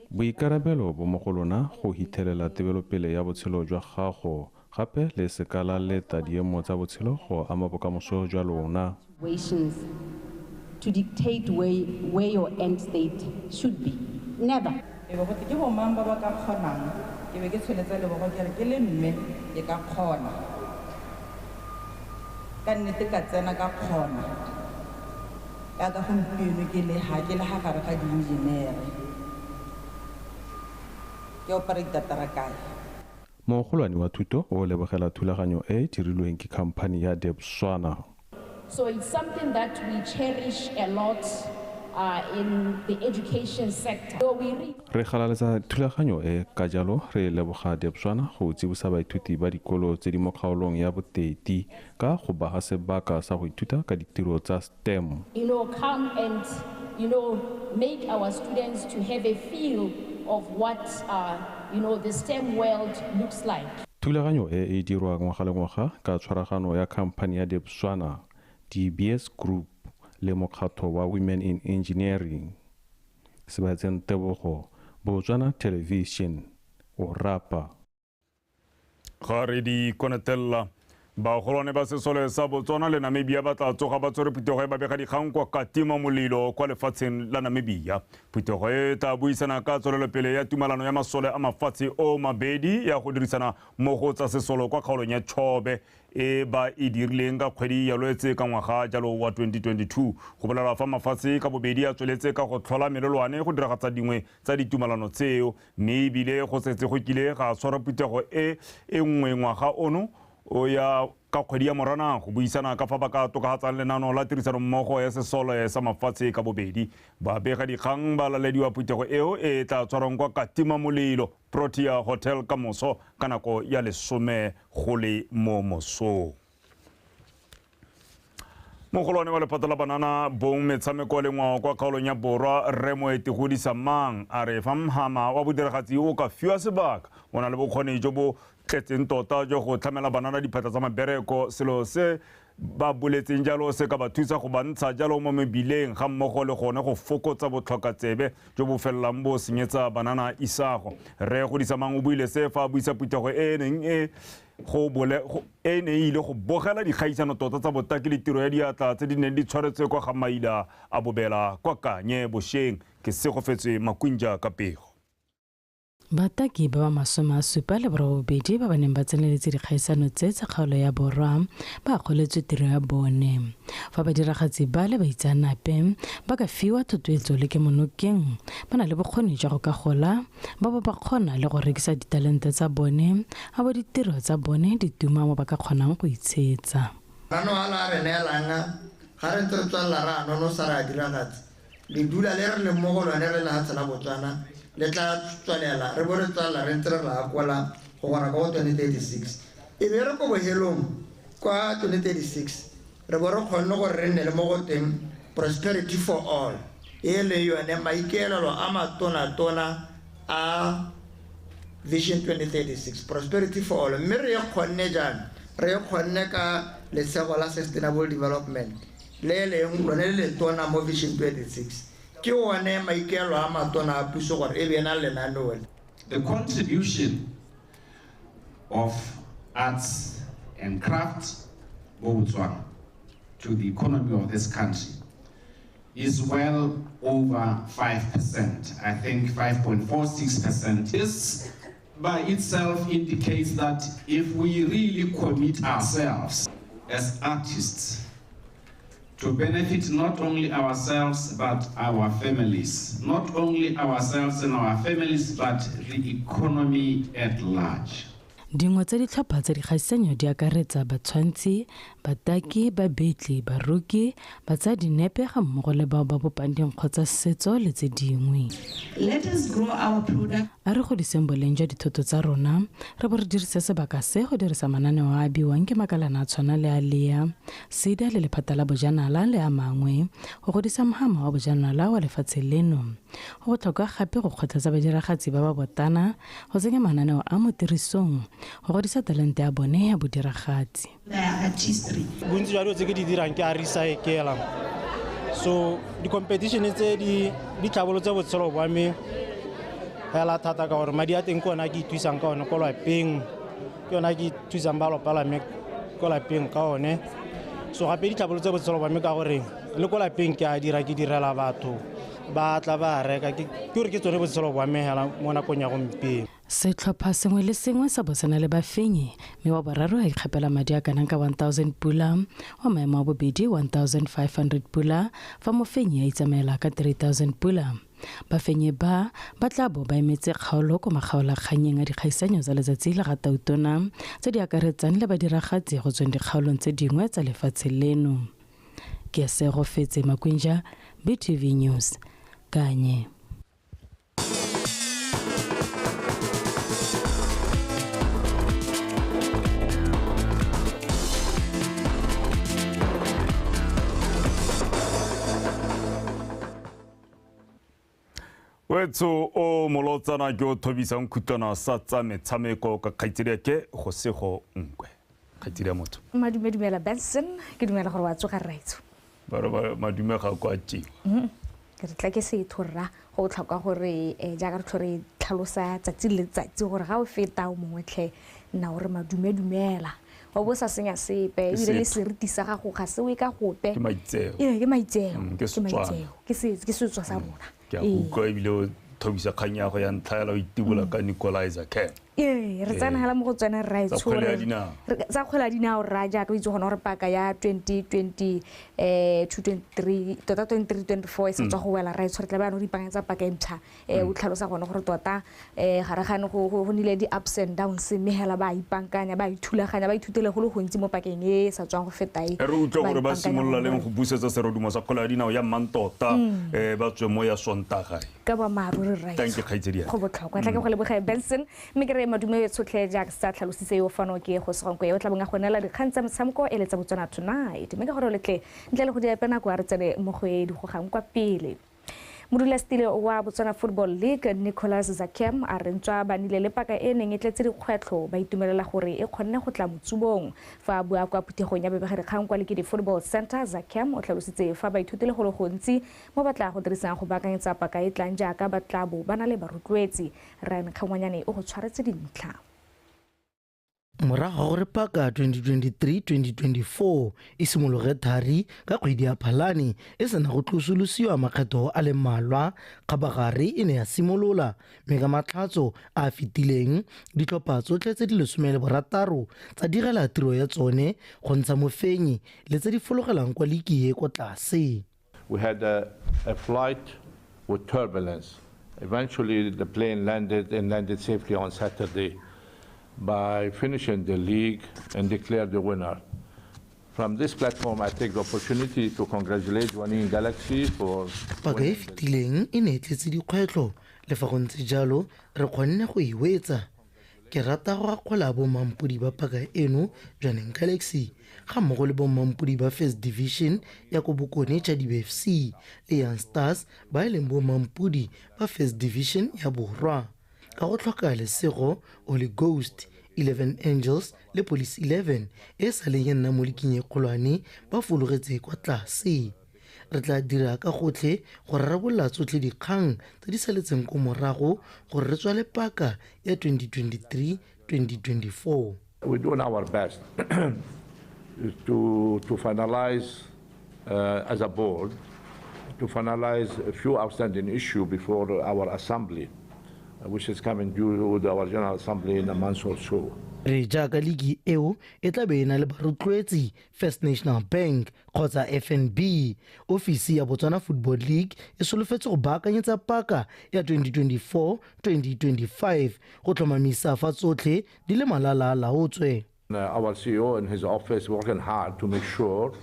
Boikarabelo bo mo go lona go hithelela tebelopele ya botshelo jwa gago, gape le seka la leta diemo tsa botshelo go ama bokamoso jwa lona. To dictate where your end state should be. Never. E be gote ke bomang ba ba ka kgonang, ke be ke tsholetsa lebogo ke re ke le mme ke ka kgona. Ka nnete ka tsena ka kgona. Ka gompieno ke le ha ke le ha gare ga di-engineer-e. Ke operate kae. Mogolwane wa thuto o lebogela thulaganyo e e dirilweng ke khamphane ya Debswana. So it's something that we cherish a lot in the education sector. So we re galaletsa thulaganyo e ka jalo re leboga Debswana go tsibosa baithuti ba dikolo tse di mo kgaolong ya Boteti ka go baga sebaka sa go ithuta ka ditiro tsa STEM. You know, come and, you know, make our students to have a feel of what you know, the STEM world looks like. Thulaganyo e e dirwa ngwaga le ngwaga ka tshwaragano ya khamphane ya Debswana, DBS Group le mokgatho wa Women in Engineering. Sebatseng Tebogo, Botswana Television, Orapa. Ga re di konetella. Bagolwane ba sesole sa Botswana le Namibia ba tla tsoga ba tshwere phuthego e babegadikgang kwa Katima Molilo kwa lefatsheng la Namibia. Phuthego e tla buisana ka tswelelopele ya tumalano ya masole a mafatshe o mabedi ya go dirisana mmogo tsa sesolo kwa kgaolong ya Chobe e ba e dirileng ka kgwedi ya Lwetse ka ngwaga jalo wa 2022. Go bolelwa fa mafatshe ka bobedi a tsweletse ka go tlhola melelwane go diragatsa dingwe tsa ditumalano tseo, mme ebile go setse go kile ga tshwarwa phuthego e e nngwe ngwaga ono o ya ka kgwedi ya Moranang go buisana ka fa ba ka tokafatsang lenano la tirisanommogo ya sesole sa mafatshe ka bobedi. Babegadikgang ba lalediwa phuthego eo e tla tshwarwang kwa Katima Molilo Protea Hotel ka moso ka nako ya 10 go le mo mosong. Mogolwane wa lephata la banana bong metshameko le ngwao kwa kgaolong ya Borwa Rre Moeti Godisamang a re fa mhama wa bodiragatsi o ka fiwa sebaka o na le bokgoni jo bo tletseng tota jo go tlhamela banana diphatla tsa mabereko, selo se ba boletseng jalo se ka ba thusa go ba ntsha jalo mo mebileng ga mmogo le gone go fokotsa botlhokatsebe jo bo felelang bo senyetsa banana isago. Rre Godisamang o buile se fa a buisa phuthego e neng e e ne e ile go bogela dikgaisano tota tsa botaki le tiro ya diatla tse di neng di tshwaretswe kwa ga Maila a Bobela kwa Kanye bošweng. Ke Segofetse Makwinja ka pego. Bataki ba ba 78 ba ba neng ba tseneletse dikgaisano tse tsa kgaolo ya borwa ba akgoletswe tiro ya bone. Fa badiragatsi ba le baitseanape ba ka fiwa thotloetso le kemonokeng, ba na le bokgoni jwa go ka gola ba bo ba kgona le go rekisa ditalente tsa bone, a bo ditiro tsa bone di tuma mo ba ka kgonang go itshetsa. Bano ala re neelang ga re ntse re tswelela re a nonosa re a diragatsa, ledula le re leng mo go lone re lehatshe la Botswana le tla tswelela re bo re tswelela re ntse re re akola go gora kwa go 2036. E be re ko bohelong kwa 2036 re bo re kgonne gore re nne le mo go teng prosperity for all, e le yone maikaelelo a matona-tona a Vision 2036, prosperity for all. Mme re e kgonne jang? Re e kgonne ka lesego la sustainable development le leng lone le letona mo Vision 26. Ke one maikaelelo a matona a puso gore e be na lenaneo. The contribution of arts and crafts mo Botswana to the economy of this country is well over 5%. I think 5.46%. This by itself indicates that if we really commit ourselves as artists to benefit not only ourselves but our families, not only ourselves and our families but the economy at large. Dingwe tsa ditlhopha tsa dikgaisanyo di akaretsa batshwantshi, bataki, babetli, baroki, batsaya dinepe ga mmogo le bao ba bopang dinkgo tsa setso le tse dingwe. Let us grow our product. A re godiseng boleng jwa dithoto tsa rona, re bo re dirise sebaka se go dirisa mananeo a abiwang ke makalana a tshwana le a LEA, SEDA le Lephata la Bojanala le a mangwe go godisa mohama wa bojanala wa lefatshe leno. Go botlhokwa gape go kgothatsa badiragatsi ba ba botana go tsenya mananeo a mo tirisong go godisa talente ya bone ya bodiragatsi. Bontsi jwa dilo tse ke di dirang ke a recyclela. So di-competition tse di tlhabolotse botshelo bwa me hela thata ka gore madi a teng ke ona ke ithusang ka one ko lapeng, ke yona ke ithusang ba lapa la me ko lapeng ka one. So gape di tlhabolotse botshelo bwa me ka gore le ko lapeng ke a dira, ke direla batho ba tla ba reka, ke gore ke tsone botshelo bwa me hela mo nakong ya gompieno. Setlhopha sengwe le sengwe sa bo sena le bafenyi, mme wa boraro a ikgapela madi a kanang ka 1000 pula, wa maemo a bobedi 1500 pula, fa mofenyi a itsamaela ka 3000 pula. Bafenyi ba ba tla bo ba emetse kgaolo ko makgaolakganyeng a dikgaisanyo tsa letsatsi la ga Tautona tse di akaretsang le badiragatsi go tsweng dikgaolong tse dingwe tsa lefatshe leno. Ke Segofetse Makwinja, BTV News, Kanye. Wetso o molotsana ke o thobisang khutlwana sa tsa metshameko ka kgaitsedi ke go sego nkwe. Kgaitsedi ya motho. Madume dumela Benson, ke dumela gore wa tsoga rraitso. Ba re madume ga kwa tšiwa. Ke re tla ke setho rra go tlhoka gore jaaka re tlhore tlhalosa tsatsi le letsatsi gore ga o feta o mongwe tlhe nna o re madume dumela. Wa bo sa senya sepe ebile le seriti sa gago ga se o e ka gope. Ke maitseo. Ee, ke maitseo. Ke Setswana. Ke setso sa rona. Ke a utlwa ebile o thobisa kgang ya go ya ntlha ya o itibola ka Nikolai Zakem. Ee, re tsena hela mo go tsena rraetsho. Tsa kgwele ya dinao rra jaaka o itse gona gore paka ya 2020 2023 tota 23-24 e sa tswa go wela rraetsho, re tla ba no dipakanyetsa paka e ntšha. O tlhalosa gone gore tota gare gane go nile di ups and downs, mme hela ba ipankanya, ba ithulaganya, ba ithutile go le gontsi mo pakeng e sa tswang go feta e. Re utlwa gore ba simolola leng go busetsa serodumo sa kgwele ya dinao ya mmantota, ba tswe mo ya Sontaga. Ka boammaaruri rraetsho. Thank you kgaitsedi. Go botlhokwa. Tla ke go leboge Benson, mme ke re madume tshotlhe jaaka sa tlhalositse yo fano ke go Segonkwe o tla bong a go neela dikgang tsa metshameko e le tsa Botswana Tonight. Mme ka gore letle ntle le go di epe nako a re tsene mo go e di gogang kwa pele. Modulasetilo wa Botswana Football League Nicholas Zakem a re ntswa ba nile le paka e neng e tletse dikgwetlho ba itumelela gore e kgonne go tla motsubong. Fa a bua kwa phuthegong ya bebegedikgang kwa Lekedi Football Center, Zakem o tlhalositse fa ba ithutile go le gontsi mo ba tla go dirisang go baakanyetsa paka e tlang jaaka ba tla bo ba na le barotloetsi. Ryan Kgangwanyane o go tshwaretse dintlha. Morago ga gore paka 2023-2024 e simologe thari ka kgwedi ya Phalane e sena go tlosolosiwa makgetho a le mmalwa, kgabagare e ne ya simolola mme ka Matlhatso a a fetileng ditlhopha tsotlhe tse di 16 tsa digela tiro ya tsone go ntsha mofenyi le tse di fologelang kwa liki e kwa tlase. We had a flight with turbulence. Eventually the plane landed and landed safely on Saturday by finishing the league and declared the winner. From this platform, I take the opportunity to congratulate Jwaneng Galaxy for... Paka e fetileng e ne e tletse dikgwetlho, le fa go ntse jalo re kgonne go e wetsa. Ke rata go akgola bomampodi ba paka eno Jwaneng Galaxy ga mmogo le bomampodi ba First Division ya ko Bokone Chadibe FC le Young Stars ba e leng bomampodi ba First Division ya Borwa. Ka go tlhoka lesego, Holy Ghost, 11 Angels le Police 11 e sa leng ya nna mo liking e kgolwane ba fologetse kwa tlase. Re tla dira ka gotlhe go rarabolola tsotlhe dikgang tse di saletseng ko morago gore re tswale paka ya 2023-2024. We're doing our best to finalize as a board, to finalize a few outstanding issues before our assembly, which is coming due with our General Assembly in a month or so. Re jaaka ligi eo e tla be e na le barotloetsi First National Bank kgotsa FNB. Ofisi ya Botswana Football League e solofetse go baakanyetsa paka ya 2024-2025 go tlhomamisa fa tsotlhe di le malala a laotswe. Our CEO and his office working hard to make sure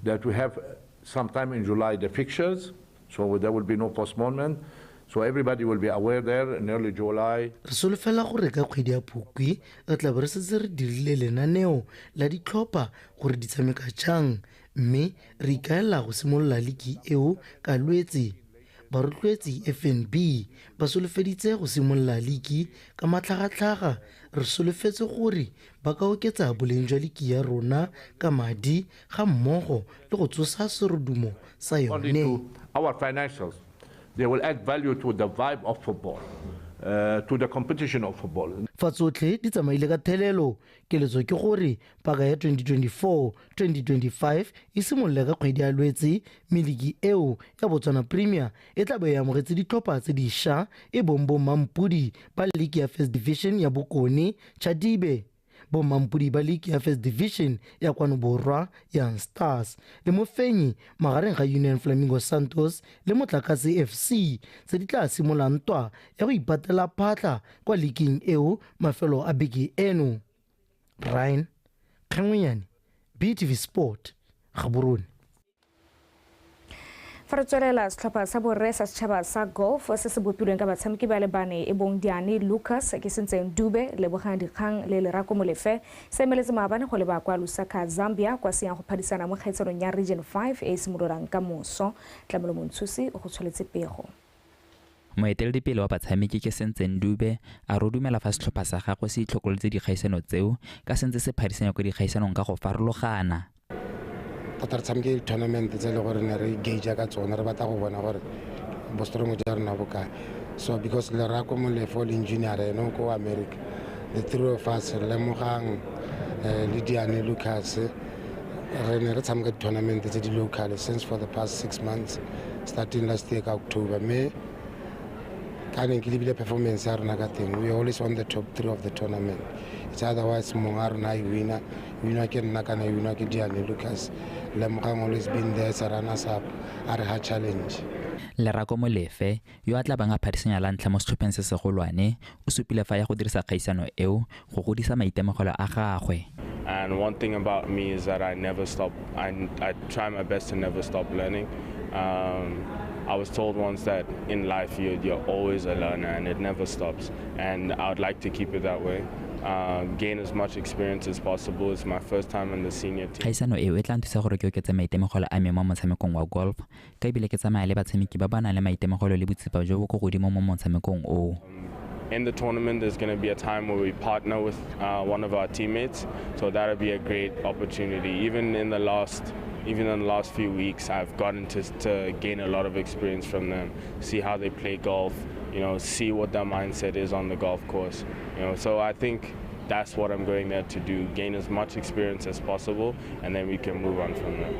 that we have sometime in July the fixtures, so there will be no postponement. So everybody will be aware there in early July. Re solofela gore ka kgwedi ya Phukwi re tla be re setse re dirile lenaneo la ditlhopha gore di tshameka jang, mme re ikaelela go simolola liki eo ka Lwetse. Barotloetsi FNB ba solofeditse go simolola liki ka matlhagatlhaga. Re solofetse gore ba ka oketsa boleng jwa liki ya rona ka madi ga mmogo le go tsosa serodumo sa yone. Our financials, they will add value to the vibe of football, to the competition of football. Fa tsotlhe di tsamaile ka thelelo, keletso ke gore paka ya 2024-2025 e simolole ka kgwedi ya Lwetse, mme liki eo ya Botswana Premier e tla be e amogetse ditlhopha tse dišwa e bong bomampodi ba liki ya First Division ya Bokone Chadibe, bomampodi ba liki ya First Division ya kwano Borwa Young Stars le mofenyi magareng ga Union Flamingo Santos le Motlakase FC tse di tla simololang ntwa ya go ipatela phatlha kwa liking eo mafelo a beke eno. Brian Kgengwenyane, BTV Sport, Gaborone. Fa re tswelela, setlhopha sa borre sa setšhaba sa golf se se bopilweng ka batshameki ba le bane e bong Diane Lucas, ke sentseng Dube, Lebogang Dikgang le Lerako Molefe se emeletse maabane go leba kwa Lusaka, Zambia kwa seyang go phadisana mo kgaitsanong ya Region 5 e e simololang ka moso. Tlamelo Montshusi o go tsholetse pego. Moeteledipele wa batshameki ke sentseng Dube a re dumela fa setlhopha sa gagwe se itlhokolotse dikgaisano tseo ka sentse se phadisanya kwa dikgaisanong ka go farologana. Tota re tshameke di-tournament tse e le gore ne re gauge ka tsone, re batla go bona gore bostrong jwa rona bo kae. So because Lerako Molefe le engineer ene ko America, the three of us, Lemogang le Diane Lucas, re ne re tshameka di-tournament tse di local since for the past 6 months, starting last year ka October. Mme ka neng ke lebile performance ya rona ka teng, we always on the top 3 of the tournament. It's otherwise mongwe a rona e winner, winner ke nna kana winner ke Diane Lucas. Lemogang always been there as a runners up, a re ha challenge. Lerako Molefe yo a tla bang a phadisanya la ntlha mo setlhopheng se segolwane o supile fa ya go dirisa kgaisano eo go godisa maitemogelo a gagwe. And one thing about me is that I never stop. I try my best to never stop learning. I was told once that in life you're always a learner and it never stops. And I would like to keep it that way. Gain as much experience as possible. It's my first time in the senior team. Kgaisano eo e tla nthusa gore ke oketse maitemogelo a me mo motshamekong wa golf, ka ebile ke tsamaya le batshameki ba ba nang le maitemogelo le botsipa jo bo ko godimo mo motshamekong oo. In the tournament, there's going to be a time where we partner with one of our teammates, so that'll be a great opportunity. Even in the last few weeks, I've gotten to gain a lot of experience from them, see how they play golf, you know, see what their mindset is on the golf course. You know, so I think That's what I'm going there to do, gain as much experience as possible, and then we can move on from there.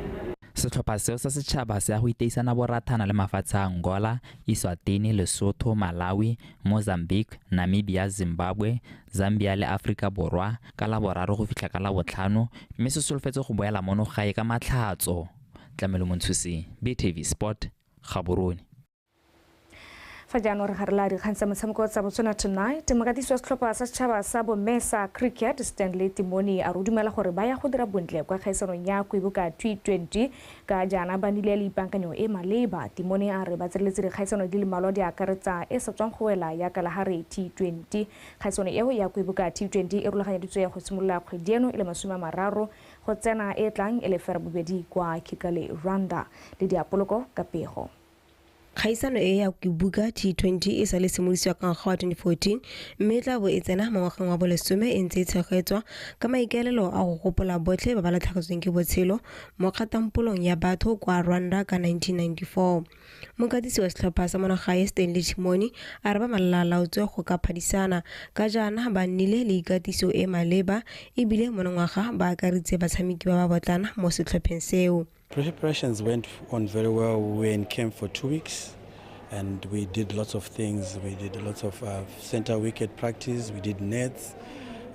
Setlhopha seo sa setšhaba se ya go iteisana borathana le mafatshe a Angola, Eswatini, Lesotho, Malawi, Mozambique, Namibia, Zimbabwe, Zambia le Aforika Borwa ka Laboraro go fitlha ka Labotlhano, mme se solofetse go boela mono gae ka Matlhatso. Tlamelo Montshusi, BTV Sport, Gaborone. Fa jaanong re garela dikgang tsa motshameko tsa Botswana Tonight. Mokatisi wa setlhopha sa setšhaba sa bomme sa cricket Stanley Timoni a re o dumela gore ba ya go dira bontle kwa kgaisanong ya Kwibuka T20 ka jaana ba nnile le ipaankanyo e maleba. Timoni a re ba tsireletse dikgaisano di le mmalwa di akaretsa e sa tswang go wela ya Kalahari T20. Kgaisano eo ya Kwibuka T20 e rulaganyeditswe go simolola kgwedi eno e le 30 go tsena e tlang e le 2 kwa Kigali, Rwanda. Le diapoloko ka pego. Kgaisano e ya Kwibuka T20 e sa le simolosiwa ka ngwaga wa 2014 mme e tla bo e tsena mo ngwageng wa bolesome e ntse e tshegetswa ka maikaelelo a go gopola botlhe ba ba latlhegetsweng ke botshelo mo kgatampolong ya batho kwa Rwanda ka 1994. Mokatisi wa setlhopha sa monagae Stanley Timoni a re ba malalaalaotswe go ka phadisana ka jaana ba nnile le ikatiso e maleba ebile monongwaga ba akareditse batshameki ba ba botlana mo setlhopheng seo. Preparations went on very well. We were in camp for 2 weeks and we did lots of things. We did lots of center wicket practice, we did nets,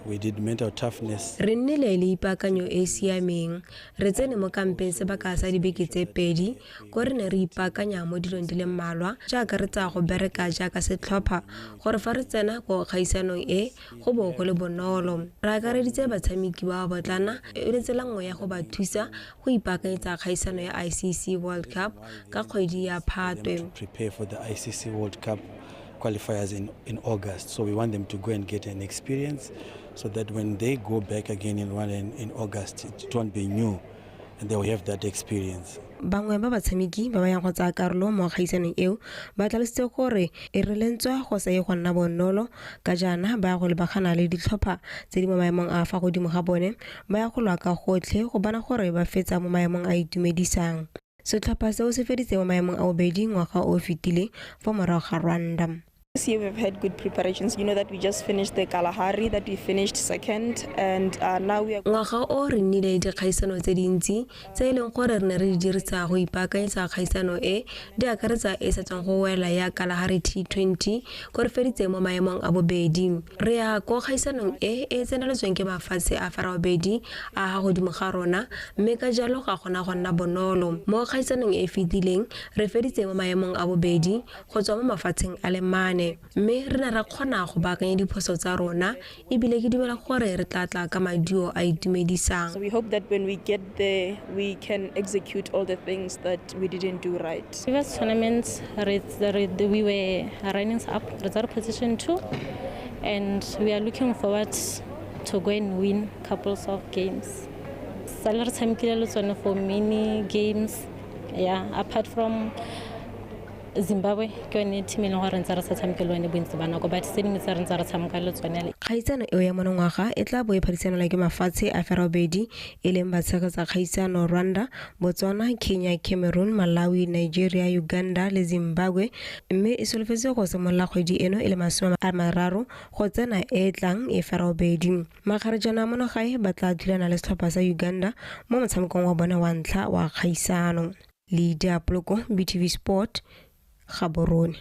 we did mental toughness. Re nnile le ipaakanyo e e siameng. Re tsene mo kampeng sebaka sa dibeke tse 2 ko re ne re ipaakanya mo dilong di le mmalwa jaaka re tsaya go bereka jaaka setlhopha gore fa re tsena ko kgaisanong e go bo go le bonolo. Re akareditse batshameki ba ba botlana e le tsela nngwe ya go ba thusa go ipaakanyetsa kgaisano ya ICC World Cup ka kgwedi ya Phatwe. Prepare for the ICC World Cup qualifiers in August. So we want them to go and get an experience so that when they go back again in Rwanda in August, it won't be new and they will have that experience. Bangwe ba batshameki ba ba yang go tsaya karolo mo kgaisanong eo ba tlhalositse gore e re lentswa go sa ye go nna bonolo ka jaana ba ya go lebagana le ditlhopha tse di mo maemong a fa godimo ga bone, ba ya go lwa ka gotlhe go bona gore ba fetsa mo maemong a itumedisang. Setlhopha seo se feditse mo maemong a bobedi ngwaga o fetileng fa morago ga Rwanda. This year we've had good preparations. You know that we just finished the Kalahari, that we finished second, and now we are... Ngwaga o re nnile dikgaisano tse dintsi tse e leng gore re ne re di dirisa go ipaakanyetsa kgaisano e di akaretsa e sa tswang go wela ya Kalahari T20 ko re feditse mo maemong a bobedi. Re ya ko kgaisanong e e tseneletsweng ke mafatshe a ferabobedi a ga godimo ga rona, mme ka jalo ga gona go nna bonolo. Mo kgaisanong e e fetileng re feditse mo maemong a bobedi go tswa mo mafatsheng a le mane, mme re ne ra kgona go baakanya diphoso tsa rona ebile ke dumela gore re tla tla ka maduo a itumedisang. So we hope that when we get there we can execute all the things that we didn't do right. Previous tournaments we were runners up, reserve position 2, and we are looking forward to go and win couples of games. Sale re tshamekile le tsone for many games, yeah, apart from Zimbabwe ke yone team e leng gore ntse re sa tshameke le yone bontsi ba nako, but tse dingwe tse re ntse re tshameka le tsone. Kgaisano eo ya monongwaga e tla bo e phadisanelwa ke mafatshe a ferabobedi e leng batshegetsa kgaisano Rwanda, Botswana, Kenya, Cameroon, Malawi, Nigeria, Uganda le Zimbabwe, mme e solofetse go simolola kgwedi eno e le 30 go tsena e tlang e ferabobedi. Makgarejana a monogae ba tla thulana le setlhopha sa Uganda mo motshamekong wa bone wa ntlha wa kgaisano. Le Diapoloko, BTV Sport, Gaborone.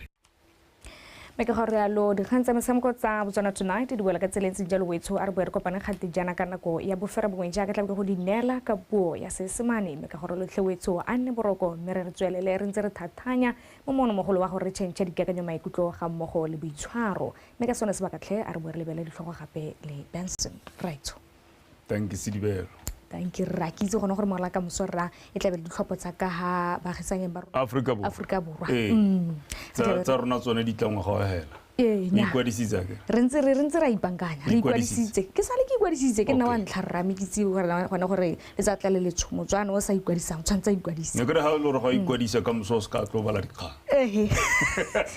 Mme ke gore yalo dikgang tsa metshameko tsa Botswana Tonight di boela ka tsela e ntseng jalo wetsho a re boe re kopane gate jaana ka nako ya 9:30 jaaka tla be go di neela ka puo ya Seesemane. Mme ka gore lotlhe wetsho a nne boroko mme re tswelele re ntse re thathanya mo monomogolo wa gore re tšhentšhe dikakanyo maikutlo ga mmogo le boitshwaro. Mme ka sone sebaka tlhe a re boe re lebele ditlhogo gape le Benson Raitso. Thank you Sidibelo. Thank you rra, ke itse gone gore morla ka moso rra e tla be le ditlhopho tsa ka ha baagisanyeng ba rona Afrika Borwa. Tsa rona tsone di tla ngwaga wa hela. Ee, ikwadisitse ke re ntse ra ipankanya, re ikwadisitse. Ke sale ke ikwadisitse, ke nna wa ntlha rra, mme ke itse gore gone gore le tsa tla le letshomo tswana o sa ikwadisang o tshwanetse a ikwadise. Ne ke re ha o le gore ga o ikwadisa ka moso o se ka tlo bala dikgang. Ee,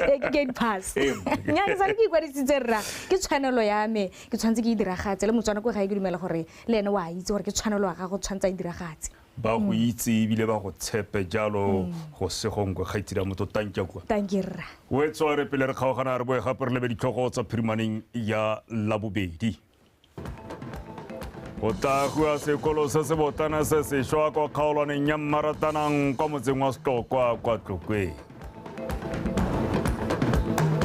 ke gate pass. Nya ke sale ke ikwadisitse rra, ke tshwanelo ya me, ke tshwanetse ke e diragatse. Le motswana ko gae ke dumela gore le ene wa itse gore ke tshwanelo ya gago, tshwanetse a e diragatse. Ba go itse ebile ba go tshepe jalo go segongwe ga itse motho tanka kwa. Tanki rra. O tswa re pele re kgaogana re boe gape re lebe ditlhogo tsa phirimaneng ya Labobedi. Go tla agiwa sekolo se se botlana se sešwa kwa kgaolwaneng ya Mmaratanang kwa motseng wa Setlokwa kwa Tlokweng.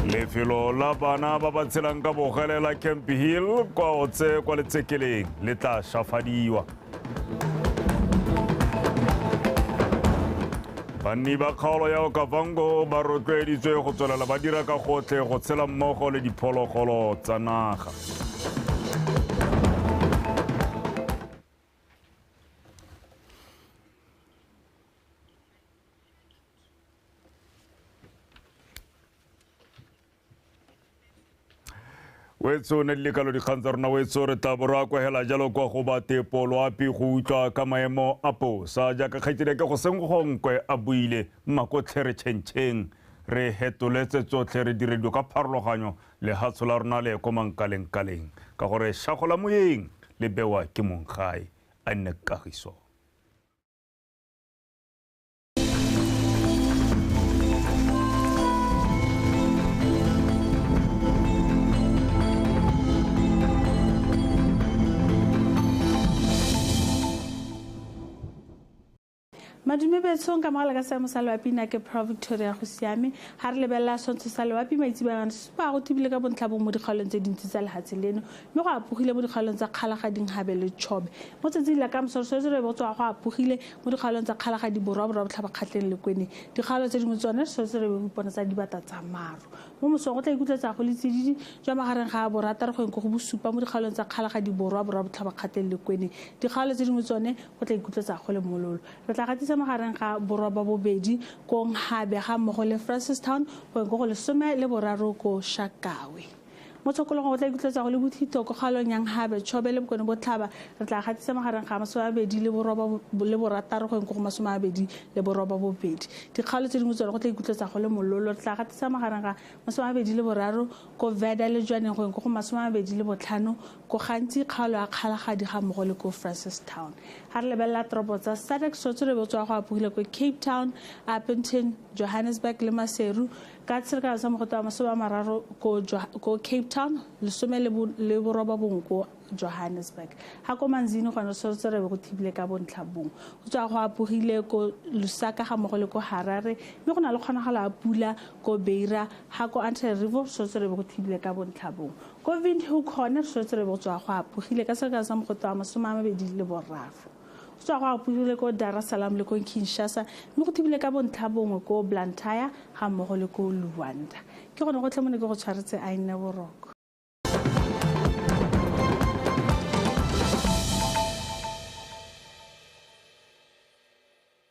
Lefelo la bana ba ba tshelang ka bogele la Camp Hill kwa Otse kwa Letsekeleng le tla šafadiwa. Banni ba kgaolo ya Okavango ba rotloeditswe go tswelela ba dira ka gotlhe go tshela mmogo le diphologolo tsa naga. Wetso ne le kalo dikgang tsa rona wetso re tla borwa kwa hela jalo kwa go ba tepo loapi go utlwa ka maemo a posa jaaka kgaitsedi ke go seng gonkwe a buile mmakotlhe re tšhentšheng re hetoletse tsotlhe re dire dilo ka pharologanyo lehatsho la rona le ko mankalengkaleng ka gore shago la moyeng le bewa ke monggae a nne kagiso. Madume betsong ka mogala ka seemo sa loapi nna ke Pro Victoria go siame ga re lebelela swantsho sa loapi maitsebana se supa go thibile ka bontlha bongwe mo dikgaolong tse dintsi tsa lehatshe leno mme go apogile mo dikgaolong tsa Kgalagadi Habe le Chobe mo tsatsing la ka moso re re bo tswa go apogile mo dikgaolong tsa Kgalagadi Borwa Borwa Botlhaba Kgatleng le Kweneng dikgaolo tse dingwe tsone re setse re be ipona tsa dibata tsa maru mo mosong go tla ikutlwetsa go le tsididi jwa magareng ga borataro go go bosupa mo dikgaolong tsa Kgalagadi Borwa Borwa Botlhaba Kgatleng le Kweneng dikgaolo tse dingwe tsone go tla ikutlwetsa go le mololo re tla gatisa magareng ga borwa ba bobedi ko Habe ga mmogo le Francistown go go 13 ko Shakawe mo tshokologong go tla ikutlwetsa go le bothito ko kgaolong ya Habe Chobe le Bokone Botlhaba re tla gatisa magareng ga 26 go go 28 dikgaolo tse dingwe tsone go tla ikutlwetsa go le mololo re tla gatisa magareng ga 23 ko Veda le Jwaneng go go 25 ko gantsi kgaolo ya Kgalagadi ga mmogo le ko Francistown ga re lebelela toropo tsa SADC sotse re botswa go apogile ko Cape Town, Upington, Johannesburg le Maseru ka tshelekano sa mogote wa 30 ko Cape Town 19 ko Johannesburg ga ko Manzini gone sotse re be go thibile ka bontlha bongwe go tswa go apogile ko Lusaka ga mmogo le ko Harare mme go na le kgonagalo ya pula ko Beira ga ko Antananarivo sotse re be go thibile ka bontlha bongwe ko Windhoek gone sotse re be go tswa go apogile ka selekano sa mogote wa 23 go tswa go apogile ko Dar es Salaam le ko Kinshasa mme go thibile ka bontlha bongwe ko Blantyre ga mmogo le ko Luanda ke gone go tlhe mo ne ke go tshwaretse a nne boroko.